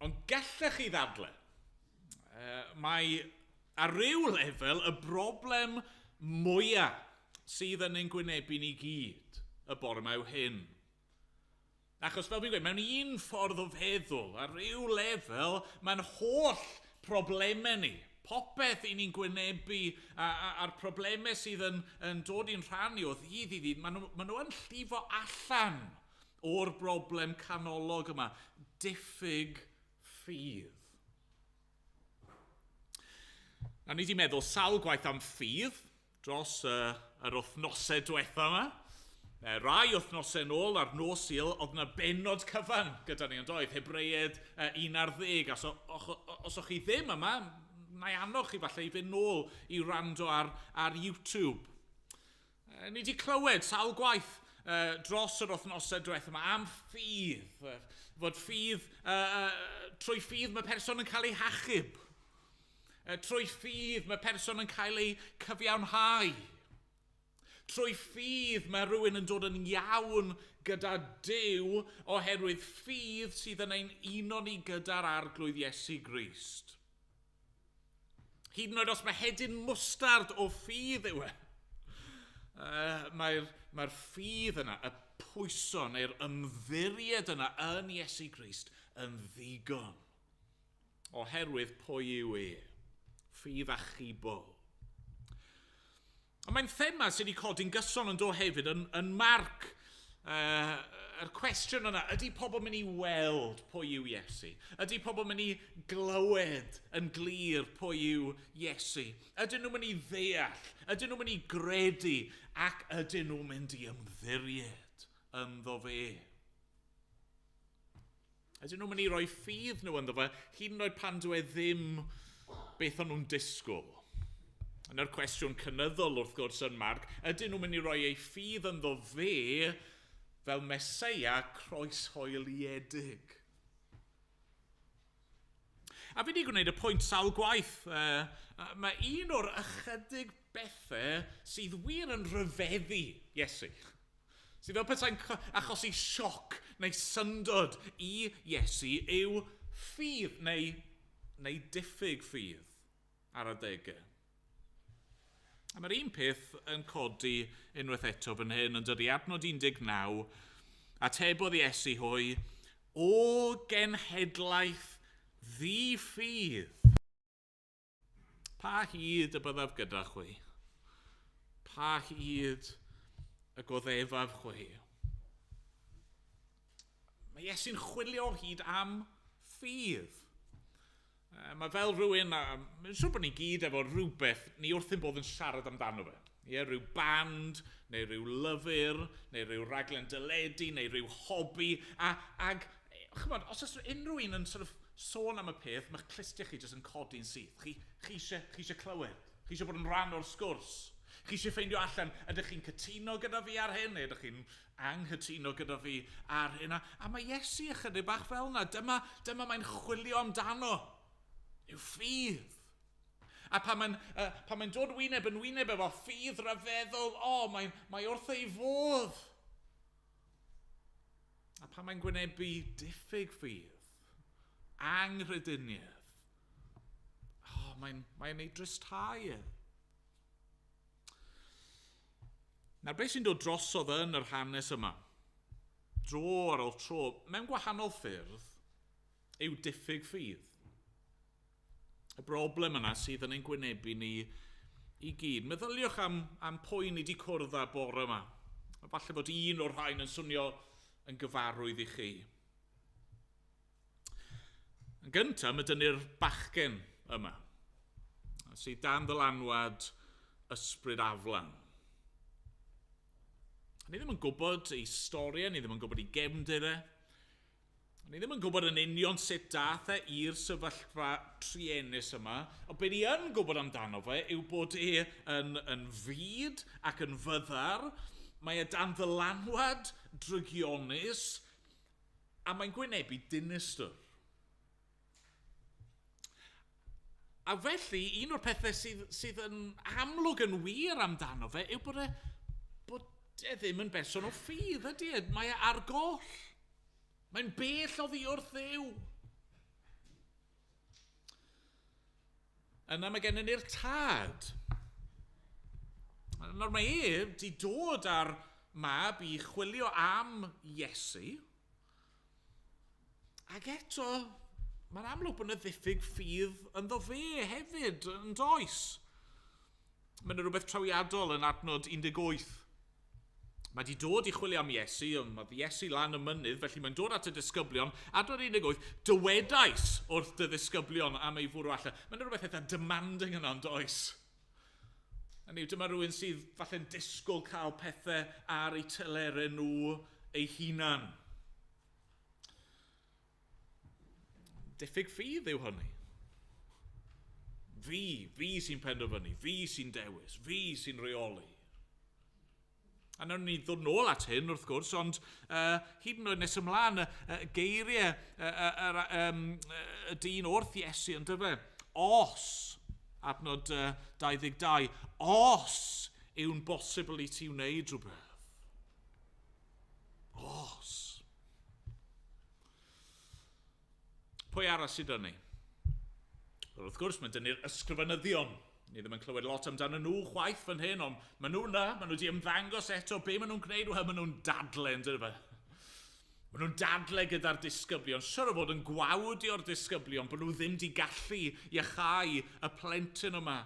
Ond gallech chi ddadle, mae ar ryw lefel y broblem mwyaf sydd yn ein gwynebu ni gyd y bore yma yw hyn. Achos fel fi'n gweud, mewn un ffordd o feddwl, ar ryw lefel, mae'n holl problemau ni. Popeth i ni'n gwynebu a'r problemau sydd yn dod i'n rhan i o ddydd i ddydd, maen nhw yn llifo allan o'r broblem canolog yma. Diffyg ffydd. Nawr, ni wedi meddwl sawl gwaith am ffydd dros yr wythnosau diwetha yma. Rai wythnosau nôl ar nos Sul, oedd yna bennod cyfan gyda ni, yn doedd, Hebreaid 11. Os o'ch chi ddim yma, na i annog chi falle i fynd nôl i wrando ar YouTube. Ni wedi clywed sawl gwaith dros yr wythnosau diwetha yma am ffydd. Fod ffydd, trwy ffydd mae person yn cael ei hachub. Trwy ffydd mae person yn cael ei cyfiawnhau. Trwy ffydd mae rhywun yn dod yn iawn gyda Duw oherwydd ffydd sydd yn ein uno ni gyda'r Arglwydd Iesu Grist. Hyd yn oed os mae hedyn mwstard o ffydd yw e. Mae'r ffydd yna, y pwyso neu'r ymddiried yna yn Iesu Grist yn ddigon. Oherwydd pwy yw e? Ffydd achubol. Ond mae'n thema sydd wedi codi'n gyson yn dod hefyd yn Marc. Yr cwestiwn yna, ydy pobl mynd i weld pwy yw Iesu? Ydy pobl mynd i glywed yn glir pwy yw Iesu? Ydyn nhw'n mynd i ddeall? Ydyn nhw'n mynd i gredu? Ac ydyn nhw'n mynd i ymddiried ynddo fe? Ydyn nhw'n mynd i roi ffydd nhw ynddo fe, hyd yn oed pan dyw e ddim beth o'n nhw'n disgwyl? Yna'r cwestiwn cynyddol wrth gwrs yn Marc, ydyn nhw'n mynd i roi eu ffydd ynddo fe fel Meseia croeshoeliedig? A fi wedi gwneud y pwynt sawl gwaith. Mae un o'r ychydig bethau sydd wir yn rhyfeddu Iesu. Sydd fel petai'n achosi sioc neu syndod i Iesu yw ffydd neu diffyg ffydd ar adegau. A mae'r un peth yn codi unwaith eto fan hyn yn dydi adnod 19, atebodd Iesu hwy, o genhedlaeth ddi-ffydd, pa hyd y byddaf gyda chwi? Pa hyd y goddefaf chwi? Mae Iesu'n chwilio hyd am ffydd. Mae fel rhywun, mae'n siŵr bod ni gyd efo rhywbeth ni wrth ein bodd yn siarad amdano fe. Ie, rhyw band, neu rhyw lyfr, neu rhyw raglen deledu, neu rhyw hobi. Ag, chymod, os oes unrhyw un yn sort of sôn am y peth, mae'ch clustiau chi jyst yn codi'n syth. Chi eisiau clywed, chi eisiau bod yn rhan o'r sgwrs. Chi eisiau ffeindio allan, ydych chi'n cytuno gyda fi ar hyn, neu ydych chi'n anghytuno gyda fi ar hyn. A mae Iesu ychydig bach fel yna. Dyma mae'n chwilio amdano. Yw ffydd. A pan mae'n dod wyneb yn wyneb efo ffydd rhyfeddol, mae wrth ei fodd. A pan mae'n gwynebu diffyg ffydd, anghrediniaeth, oh, mae'n mae ei dristhau e. Nawr, beth sy'n dod drosodd yn yr hanes yma, dro ar ôl tro, mewn gwahanol ffyrdd, yw diffyg ffydd. Y broblem yna sydd yn ein gwynebu ni i gyd. Meddyliwch am, am pwy ni wedi cwrdd â bore yma. A falle bod un o'r rhain yn swnio yn gyfarwydd i chi. Yn gyntaf, mae dynnu'r bachgen yma, sydd dan ddylanwad ysbryd aflan. Ni ddim yn gwybod ei storiau, ni ddim yn gwybod ei gefndir e. Ni ddim yn gwybod yn union sut dath e i'r sefyllfa truenus yma, ond be ni yn gwybod amdano fe yw bod e yn, yn fud ac yn fyddar, mae e dan ddylanwad drygionus, a mae'n gwynebu dinistr. A felly, un o'r pethau sydd, sydd yn amlwg yn wir amdano fe yw bod e, bod e ddim yn berson o ffydd, ydy e? Mae e ar goll. Mae'n bell oddi wrth Dduw. Yna mae gennym ni'r tad. Nawr mae e wedi dod ar mab i chwilio am Iesu. Ac eto, mae'n amlwg bod yna ddiffyg ffydd ynddo fe hefyd, yn does? Mae yna rhywbeth trawiadol yn adnod 18. Mae wedi dod i chwilio am Iesu, ond mae Iesu lan y mynydd, felly mae'n dod at y disgyblion. Adnod 18, dywedais wrth dy ddisgyblion am ei fwrw allan. Mae'n rhywbeth eitha demanding yna, yn does? Hynny yw, dyma rhywun sydd falle'n disgwyl cael pethau ar eu telerau nhw eu hunan. Diffyg ffydd yw hynny. Fi, fi sy'n penderfynu, fi sy'n dewis, fi sy'n rheoli. A nawn ni ddod nôl at hyn, wrth gwrs, ond hyd yn oed nes ymlaen, geiriau y dyn wrth Iesu yn dyfe. Os, adnod 22, os yw'n bosibl i ti wneud rhywbeth. Os. Pwy arall sydd 'da ni? Wel, wrth gwrs, mae dyn ni'r ysgrifenyddion. Ni ddim yn clywed lot amdano nhw chwaith fan hyn, ond maen nhw yna, maen nhw wedi ymddangos eto. Be maen nhw'n gwneud? Wel, maen nhw'n dadle, yn dydyn fe? Maen nhw'n dadle gyda'r disgyblion. Siwr o fod yn gwawdio'r disgyblion bod nhw ddim wedi gallu iachau y plentyn yma.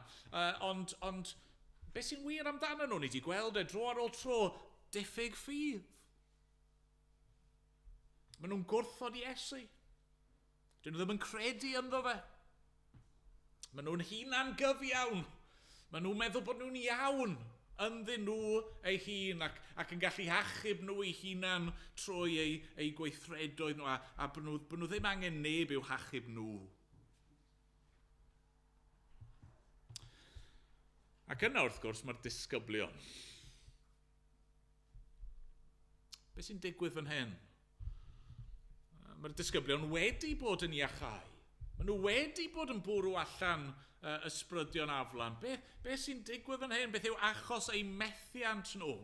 Ond, ond beth sy'n wir amdano nhw? Ni wedi gweld e dro ar ôl tro, diffyg ffydd. Maen nhw'n gwrthod Iesu. Dyn nhw ddim yn credu ynddo fe. Maen nhw'n hunan gyfiawn. Maen nhw'n meddwl bod nhw'n iawn ynddyn nhw eu hun ac, ac yn gallu achub nhw eu hunan trwy eu, eu gweithredoedd nhw a, a bod, nhw, bod nhw ddim angen neb i'w hachub nhw. Ac yna wrth gwrs mae'r disgyblion. Be sy'n digwydd fan hyn? Mae'r disgyblion wedi bod yn iachau. Maen nhw wedi bod yn bwrw allan ysbrydion aflan. Be, be sy'n digwydd fan hyn? Beth yw achos eu methiant nhw?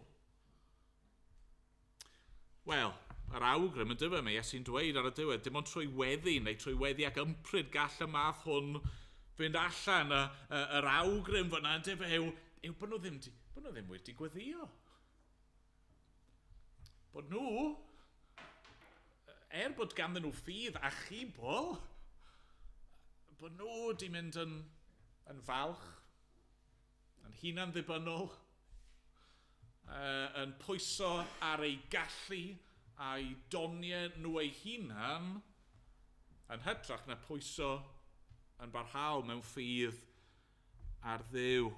Wel, yr awgrym yn dyfa, mae Iesu'n dweud ar y diwedd, dim ond trwy weddi neu trwy weddi ac ympryd gall y math hwn fynd allan. Y, y, yr awgrym fyna yn dyfa yw, yw bod nhw ddim, bod nhw ddim wedi gweddio. Bod nhw, er bod ganddyn nhw ffydd achubol, bod nhw wedi mynd yn, yn falch, yn hunan ddibynnol, yn pwyso ar ei gallu a'i doniau nhw eu hunan, yn hytrach na pwyso yn barhaol mewn ffydd ar Dduw.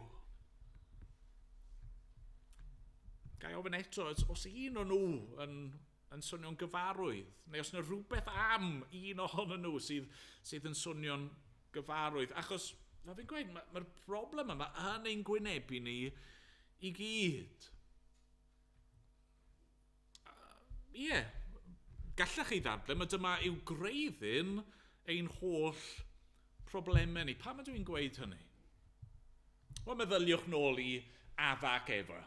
Ga i ofyn eto, os un o nhw yn, yn swnio'n gyfarwydd, neu os yna rhywbeth am un ohonyn nhw sydd, sydd yn swnio'n gyfarwydd. Achos, fel fi'n gweud, mae'r ma broblem yma yn ein gwynebu ni i gyd. Ie, yeah, gallech chi ddadle, mae dyma yw gwreiddyn ein holl problemau ni. Pam ydw i'n gweud hynny? Wel, meddyliwch nôl i Adda ac Efa.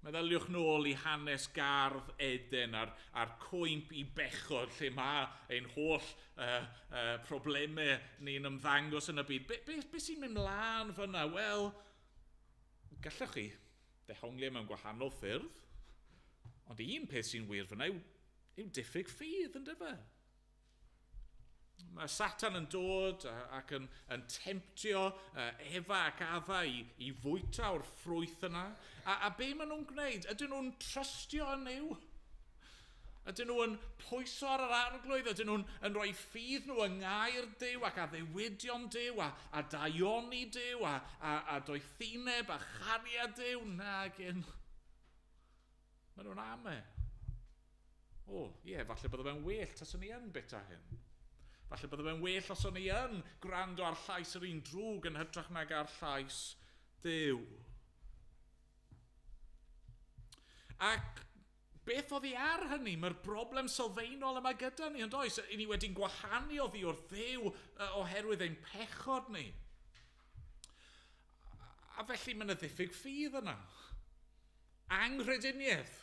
Meddyliwch nôl i hanes gardd Eden a'r cwymp i bechod lle mae ein holl problemau ni'n ymddangos yn y byd. Be sy'n mynd mlaen fyna? Wel, gallwch chi ddehongli mewn gwahanol ffyrdd, ond un peth sy'n wir fyna yw diffyg ffydd, yndyfe? Mae Satan yn dod ac yn temtio Efa ac Adda i fwyta o'r ffrwyth yna. A be maen nhw'n gwneud? Ydyn nhw'n trystio yn Nuw? Ydyn nhw'n pwyso ar yr arglwydd? Ydyn nhw'n yn rhoi ffydd nhw yng ngair Duw ac addewidion Duw a daioni Duw a doethineb a chariad Duw? Nag yn. Maen nhw'n ame. O, ie, falle bydde fe'n well taswn i yn bita hyn. Falle bydde fe'n well os o'n i yn gwrando ar llais yr un drwg yn hytrach nag ar llais Duw. Ac beth oedd hi ar hynny? Mae'r broblem sylfaenol yma gyda ni, ond oes? I ni wedi'n gwahanu oddi wrth Dduw oherwydd ein pechod ni. A felly mae yna ddiffyg ffydd yna. Anghrediniaeth.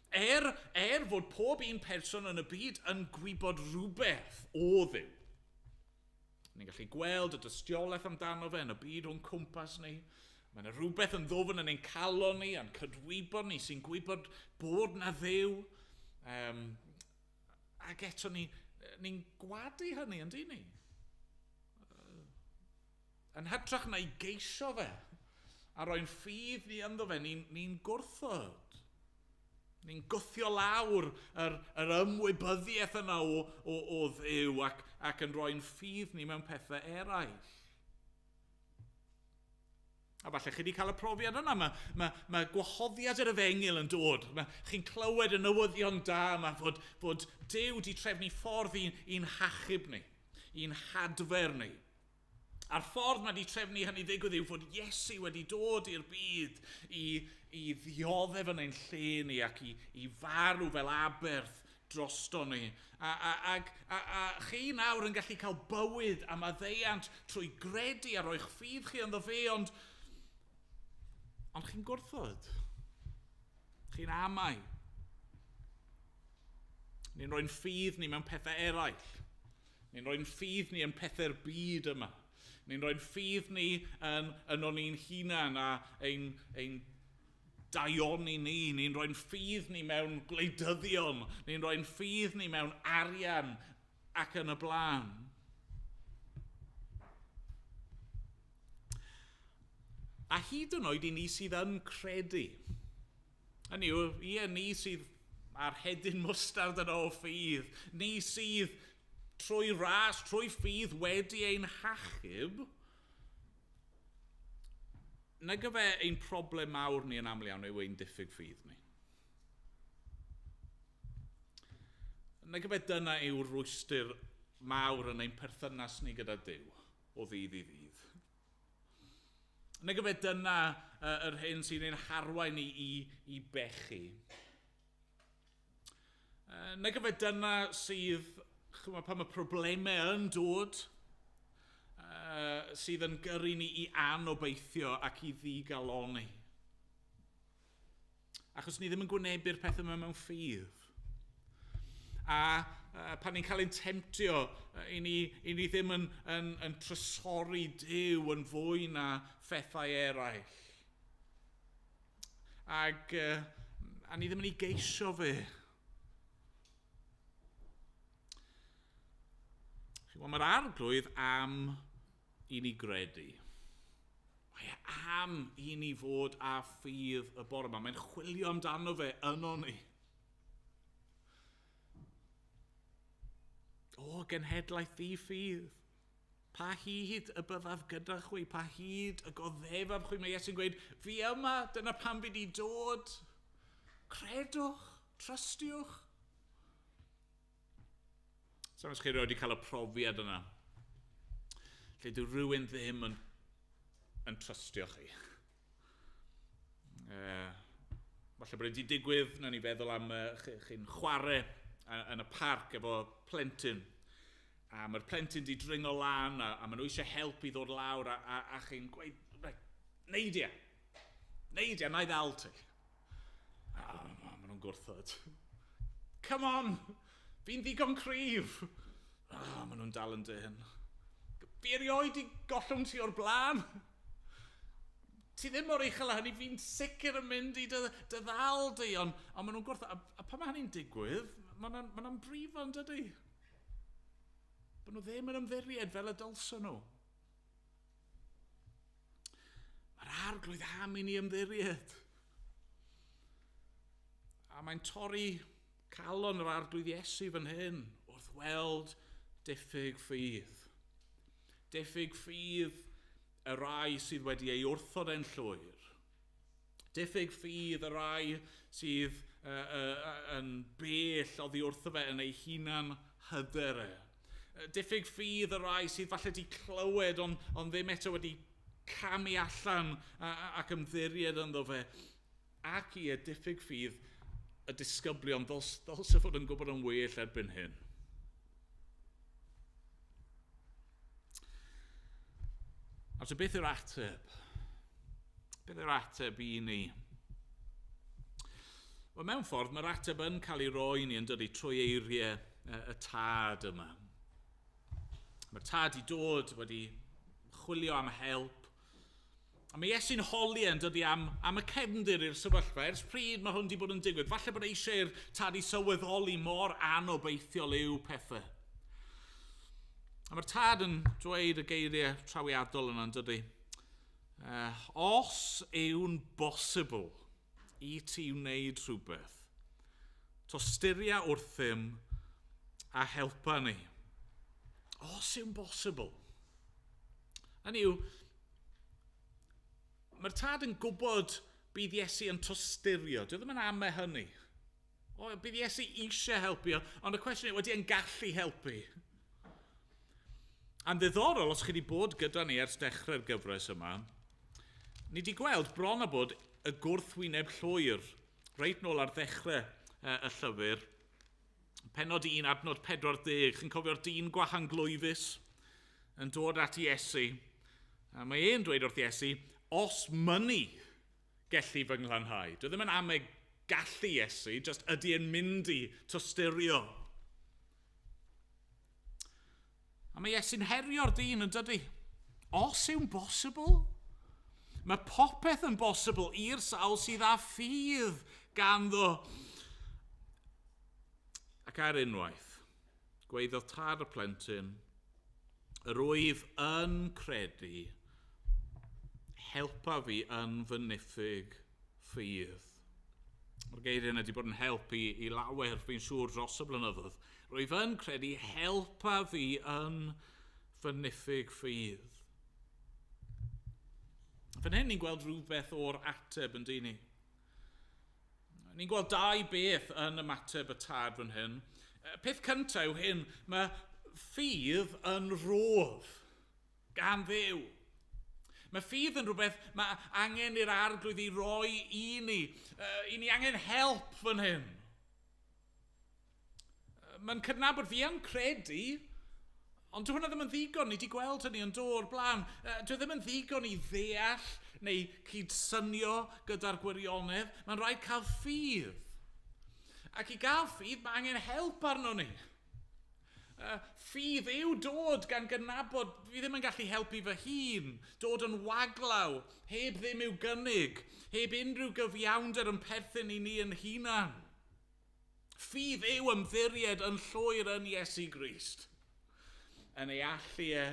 Er fod pob un person yn y byd yn gwybod rhywbeth o Dduw. Ni'n gallu gweld y dystiolaeth amdano fe yn y byd o'n cwmpas ni. Mae yna rhywbeth yn ddwfn yn ein calon ni, a'n cydwybod ni, sy'n gwybod bod na Dduw. Ac eto ni'n gwadu hynny, yn dyn ni? Yn hytrach na i geisio fe, a roi'n ffydd ni ynddo fe, ni'n gwrthod. Ni'n gwthio lawr yr ymwybyddiaeth yna o Dduw ac yn rhoi'n ffydd ni mewn pethau eraill. A falle chi wedi cael y profiad yna. Mae gwahoddiad yr efengyl yn dod. Chi'n clywed y newyddion da yma fod Duw wedi trefnu ffordd i'n hachub ni, i'n hadfer ni. A'r ffordd mae wedi trefnu hynny ddigwydd yw fod Iesu wedi dod i'r byd i ddioddef yn ein lle ni ac i farw fel aberth drosto ni. A chi nawr yn gallu cael bywyd a maddeuant trwy gredu a roi'ch ffydd chi ynddo fe, ond chi'n gwrthod. Chi'n amau. Ni'n rhoi'n ffydd ni mewn pethau eraill. Ni'n rhoi'n ffydd ni yn pethau'r byd yma. Ni'n rhoi'n ffydd ni yn o'n ni'n hunan a ein daioni ni. Ni'n rhoi'n ffydd ni mewn gwleidyddion. Ni'n rhoi'n ffydd ni mewn arian ac yn y blaen. A hyd yn oed i ni sydd yn credu. Hynny yw, ie, ni sydd ar hedyn mwstard yn o ffydd. Ni sydd trwy ras, trwy ffydd wedi ein hachub, nag yfe ein problem mawr ni yn aml iawn yw ein diffyg ffydd ni. Nag yfe dyna yw'r rwystr mawr yn ein perthynas ni gyda Duw o ddydd i ddydd. Nag yfe dyna yr hyn sy'n ein harwain ni i bechu. Nag yfe dyna sydd, chymod, pan mae problemau yn dod, sydd yn gyrru ni i anobeithio ac i ddigaloni. Achos ni ddim yn gwynebu'r pethau yma mewn ffydd. A pan ni'n cael ein temtio, i ni ddim yn trysori Duw yn fwy na phethau eraill. Ac a ni ddim yn ei geisio fe. Wel, mae'r arglwydd am i ni gredu. Mae e am i ni fod â ffydd y bore yma. Mae'n chwilio amdano fe yno ni. O, genhedlaeth ddi-ffydd. Pa hyd y byddaf gyda chwi, pa hyd y goddefaf chwi. Mae Iesu'n gweud, fi yma, dyna pam fi wedi dod. Credwch, trystiwch. Sa'n os chi erioed wedi cael y profiad yna, lle dyw rhywun ddim yn trystio chi. Falle bod wedi digwydd, wnawn ni feddwl am chi'n chwarae yn y parc efo plentyn. A mae'r plentyn di dringo lan a maen nhw eisiau help i ddod lawr a chi'n gweud, reit, neidia. Neidia, na i ddal ti. Ah, maen nhw'n gwrthod. Come on, fi'n ddigon cryf. Ah, maen nhw'n dal yn dyn. Fi erioed i gollwng ti o'r blaen. Ti ddim mor uchel â hynny, fi'n sicr yn mynd i dy, dy ddal di, ond, ond maen nhw'n gwrthod. A, a pan mae hynny'n digwydd, mae'n ma brifo yn dydy. Bod nhw ddim yn ymddiried fel y dylsyn nhw. Mae'r arglwydd am i ni ymddiried. A mae'n torri calon yr arglwydd Iesu fan hyn wrth weld diffyg ffydd. Diffyg ffydd y rai sydd wedi ei wrthod e'n llwyr. Diffyg ffydd y rai sydd yn bell oddi wrtho fe yn ei hunan hyder e. Diffyg ffydd y rai sydd falle wedi clywed ond, ond ddim eto wedi camu allan ac ymddiried ynddo fe. Ac i y diffyg ffydd y disgyblion ddyls, ddylse fod yn gwybod yn well erbyn hyn. A so beth yw'r ateb? Beth yw'r ateb i ni? Wel, mewn ffordd, mae'r ateb yn cael ei roi ni yn dydy trwy eiriau y tad yma. Mae'r tad i dod wedi chwilio am help. A mae Iesu'n holi yn dydy am, am y cefndir i'r sefyllfa. Ers pryd mae hwn wedi bod yn digwydd? Falle bod eisiau i'r tad i sylweddoli mor anobeithiol yw pethau. A mae'r tad yn dweud y geiriau trawiadol yna, yn dydy. Os yw'n bosibl i ti wneud rhywbeth, tosturia wrthym a helpa ni. Os yw'n bosibl. Hynny yw, mae'r tad yn gwybod bydd Iesu yn tosturio. Dwi ddim yn amau hynny. O, bydd Iesu eisiau helpu, ond y cwestiwn yw, ydy e'n gallu helpu? A'n ddiddorol, os chi wedi bod gyda ni ers dechrau'r gyfres yma, ni wedi gweld bron a bod y gwrthwyneb llwyr, reit nôl ar ddechrau y llyfr, pennod 1, adnod 40, chi'n cofio'r dyn gwahanglwyfus yn dod at Iesu. A mae e'n dweud wrth Iesu, os mynnu gellu fy nglanhau. Dwi ddim yn amau gallu Iesu, just ydy e'n mynd i tosturio. A mae Iesu'n herio'r dyn yn dydy. Os yw'n bosibl? Mae popeth yn bosibl i'r sawl sydd â ffydd ganddo. Ac ar unwaith, gweiddodd tad y plentyn, yr wyf yn credu, helpa fi yn fy niffyg ffydd. Mae'r geiriau yna wedi bod yn help i, i lawer, fi'n siŵr, dros y blynyddoedd. Rwyf yn credu helpa fi yn fy niffyg ffydd. Fan hyn ni'n gweld rhywbeth o'r ateb yn dyn ni. Ni'n gweld dau beth yn ymateb y tad fan hyn. Peth cyntaf yw hyn, mae ffydd yn rodd gan Dduw. Mae ffydd yn rhywbeth mae angen i'r arglwydd i roi i ni. I ni angen help fan hyn. Mae'n cydnabod fi yn credu, ond dyw hwnna ddim yn ddigon. Ni wedi gweld hynny yn dod o'r blaen. Dyw ddim yn ddigon i ddeall neu cydsynio gyda'r gwirionedd. Mae'n rhaid cael ffydd. Ac i gael ffydd, mae angen help arno ni. Ffydd yw dod gan gydnabod fi ddim yn gallu helpu fy hun, dod yn waglaw, heb ddim i'w gynnig, heb unrhyw gyfiawnder yn perthyn i ni yn hunan. Ffydd yw ymddiried yn llwyr yn Iesu Grist, yn ei allu e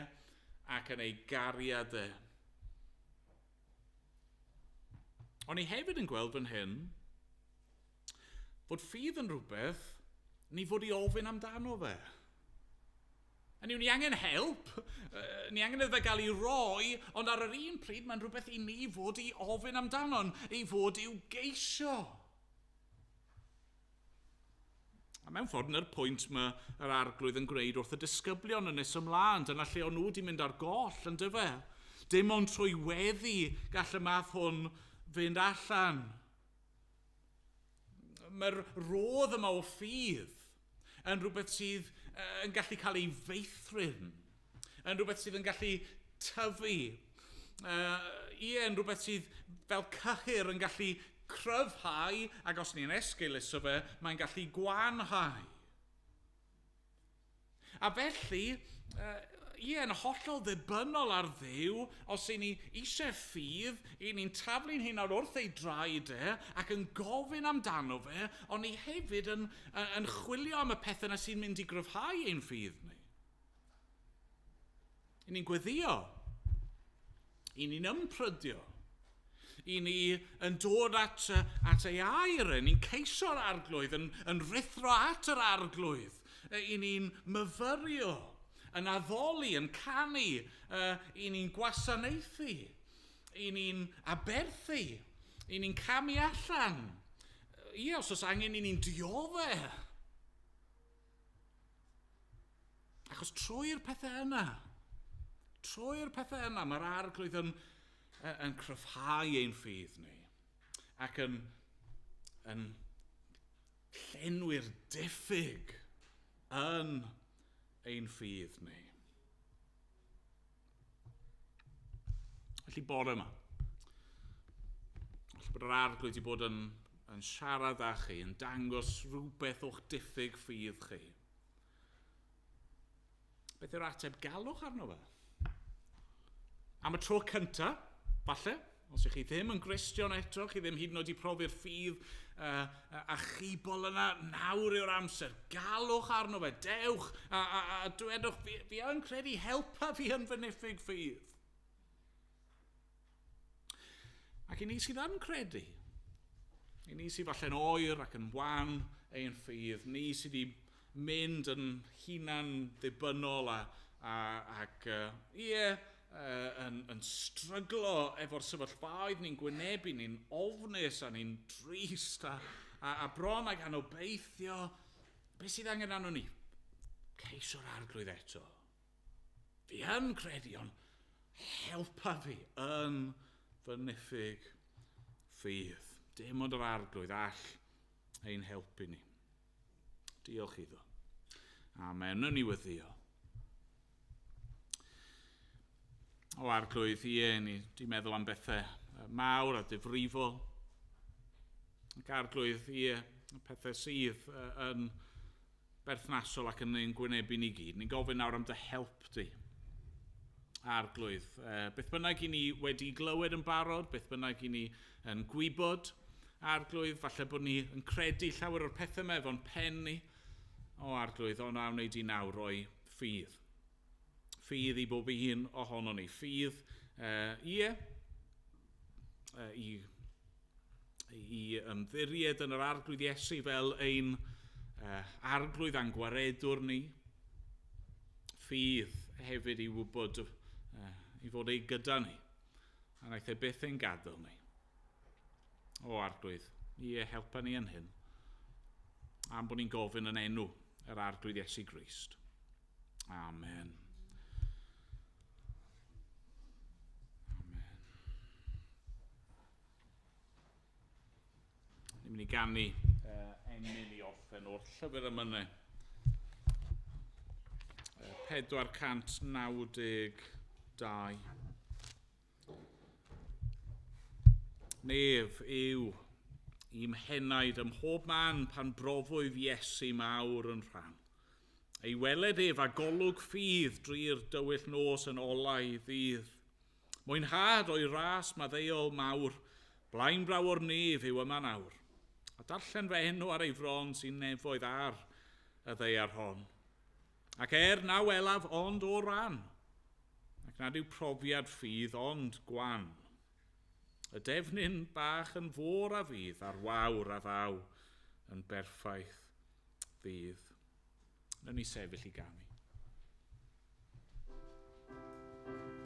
ac yn ei gariad e. O'n i hefyd yn gweld fan hyn fod ffydd yn rhywbeth ni fod i ofyn amdano fe. A ni angen help, ni angen iddo fe gael ei roi, ond ar yr un pryd mae'n rhywbeth i ni fod i ofyn amdano, ei fod i'w geisio. A mewn ffordd, yna'r pwynt mae yr arglwydd yn gwneud wrth y disgyblion yn nes ymlaen, dyna lle o'n nhw wedi mynd ar goll, yn dyfe? Dim ond trwy weddi gall y math hwn fynd allan. Mae'r rodd yma o ffydd yn rhywbeth sydd yn gallu cael ei feithrin, yn rhywbeth sydd yn gallu tyfu. Ie, yn rhywbeth sydd fel cyhyr yn gallu cryfhau, ac os ni'n esgeuluso fe, mae'n gallu gwanhau. A felly, ie, yn hollol ddibynnol ar Dduw, os y'n ni eisiau ffydd, y'n ni'n taflu'n hunan wrth ei draed e, ac yn gofyn amdano fe, ond ni hefyd yn chwilio am y pethau yna sy'n mynd i gryfhau ein ffydd ni. Y'n ni'n gweddio. Y'n ni'n ymprydio. Y'n ni yn dod at ei air, y'n ni'n ceisio'r arglwydd, yn rhuthro at yr arglwydd. Y'n ni'n myfyrio, yn addoli, yn canu, y'n ni'n gwasanaethu, y'n ni'n aberthu, y'n ni'n camu allan. Ie, os oes angen, y'n ni'n dioddef. Achos trwy'r pethau yna, mae'r arglwydd yn cryfhau ein ffydd ni ac yn llenwi'r diffyg yn ein ffydd ni. Felly bore yma, felly bod yr arglwydd wedi bod yn siarad â chi, yn dangos rhywbeth o'ch diffyg ffydd chi. Beth yw'r ateb? Galwch arno fe. Am y tro cyntaf, falle, os ych chi ddim yn Gristion eto, chi ddim hyd yn oed i profi'r ffydd achubol yna, nawr yw'r amser. Galwch arno fe, dewch, a dwedwch, fi yn credu, helpa fi yn fy niffyg ffydd. Ac i ni sydd yn credu, i ni sydd falle'n oer ac yn wan ein ffydd, ni sydd wedi mynd yn hunan ddibynnol ac yn stryglo efo'r sefyllfaoedd ni'n gwynebu, ni'n ofnus a ni'n drist a bron ag anobeithio. Be sydd angen arno ni? Ceisio'r arglwydd eto. Fi yn credu, ond helpa fi yn fy niffyg ffydd. Dim ond yr arglwydd all ein helpu ni. Diolch iddo. Amen. Wnawn ni weddïo. O arglwydd, ie, ni di meddwl am bethau mawr a difrifol. Ac arglwydd, ie, pethau sydd yn berthnasol ac yn ein gwynebu ni gyd. Ni'n gofyn nawr am dy help di, arglwydd. Beth bynnag i ni wedi glywed yn barod, beth bynnag i ni yn gwybod, arglwydd, falle bod ni yn credu llawer o'r pethau yma efo'n pen ni. O arglwydd, o na wneud i nawr roi ffydd. Ffydd i bob un ohono ni. Ffydd, i ymddiried yn yr arglwydd Iesu fel ein arglwydd a'n gwaredwr ni. Ffydd hefyd i wybod i fod ei gyda ni. A wnaeth e byth ein gadael ni. O arglwydd, ie, helpa ni yn hyn. Am bod ni'n gofyn yn enw yr arglwydd Iesu Grist. Amen. Amen. Ni'n mynd i ganu emyn i orffen o'r llyfr emynau. 492. Nef yw i'm henaid ym mhob man pan brofwyf Iesu mawr yn rhan. Ei weled ef a golwg ffydd drwy'r dywyll nos yn olau ddydd. Mwynhad o'i ras maddeuol mawr, blaenbraw o'r nef yw yma nawr. A darllen fy enw ar ei fron sy'n nefoedd ar y ddaear hon. Ac na welaf ond o ran, ac nad yw profiad ffydd ond gwan. Y defnyn bach yn fôr a fydd, a'r wawr a ddaw yn berffaith ddydd. Wnawn ni sefyll i ganu. Amen.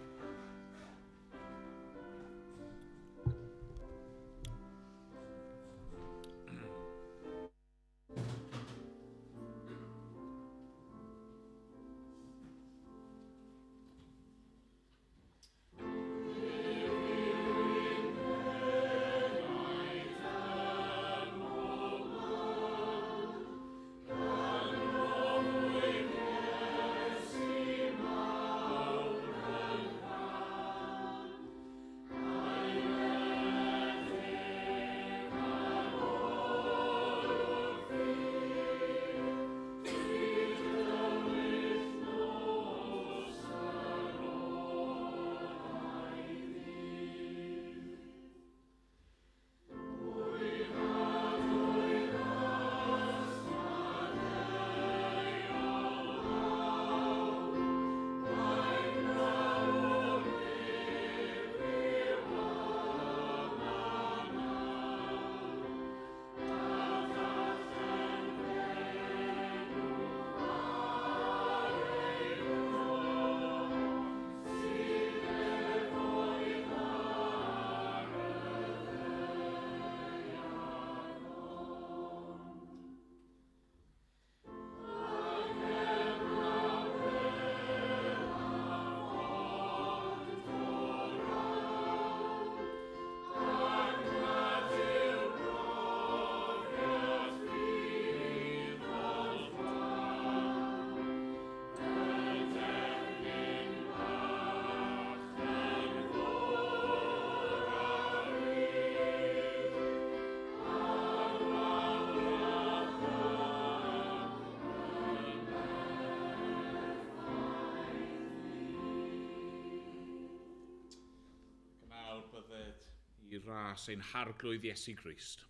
I ras ein harglwydd Iesu Grist,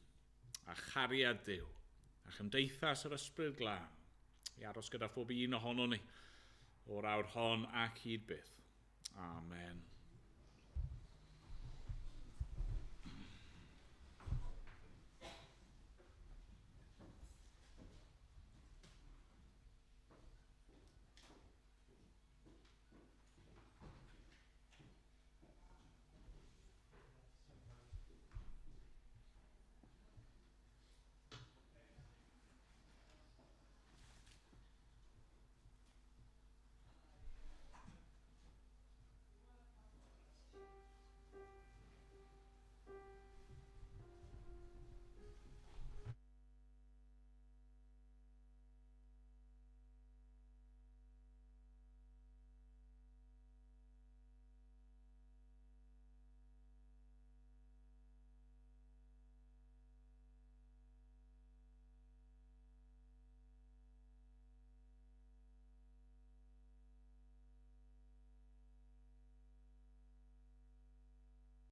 a chariad Duw, a chymdeithas yr Ysbryd Glân, i aros gyda phob un ohono ni, o'r awr hon ac hyd byth. Amen.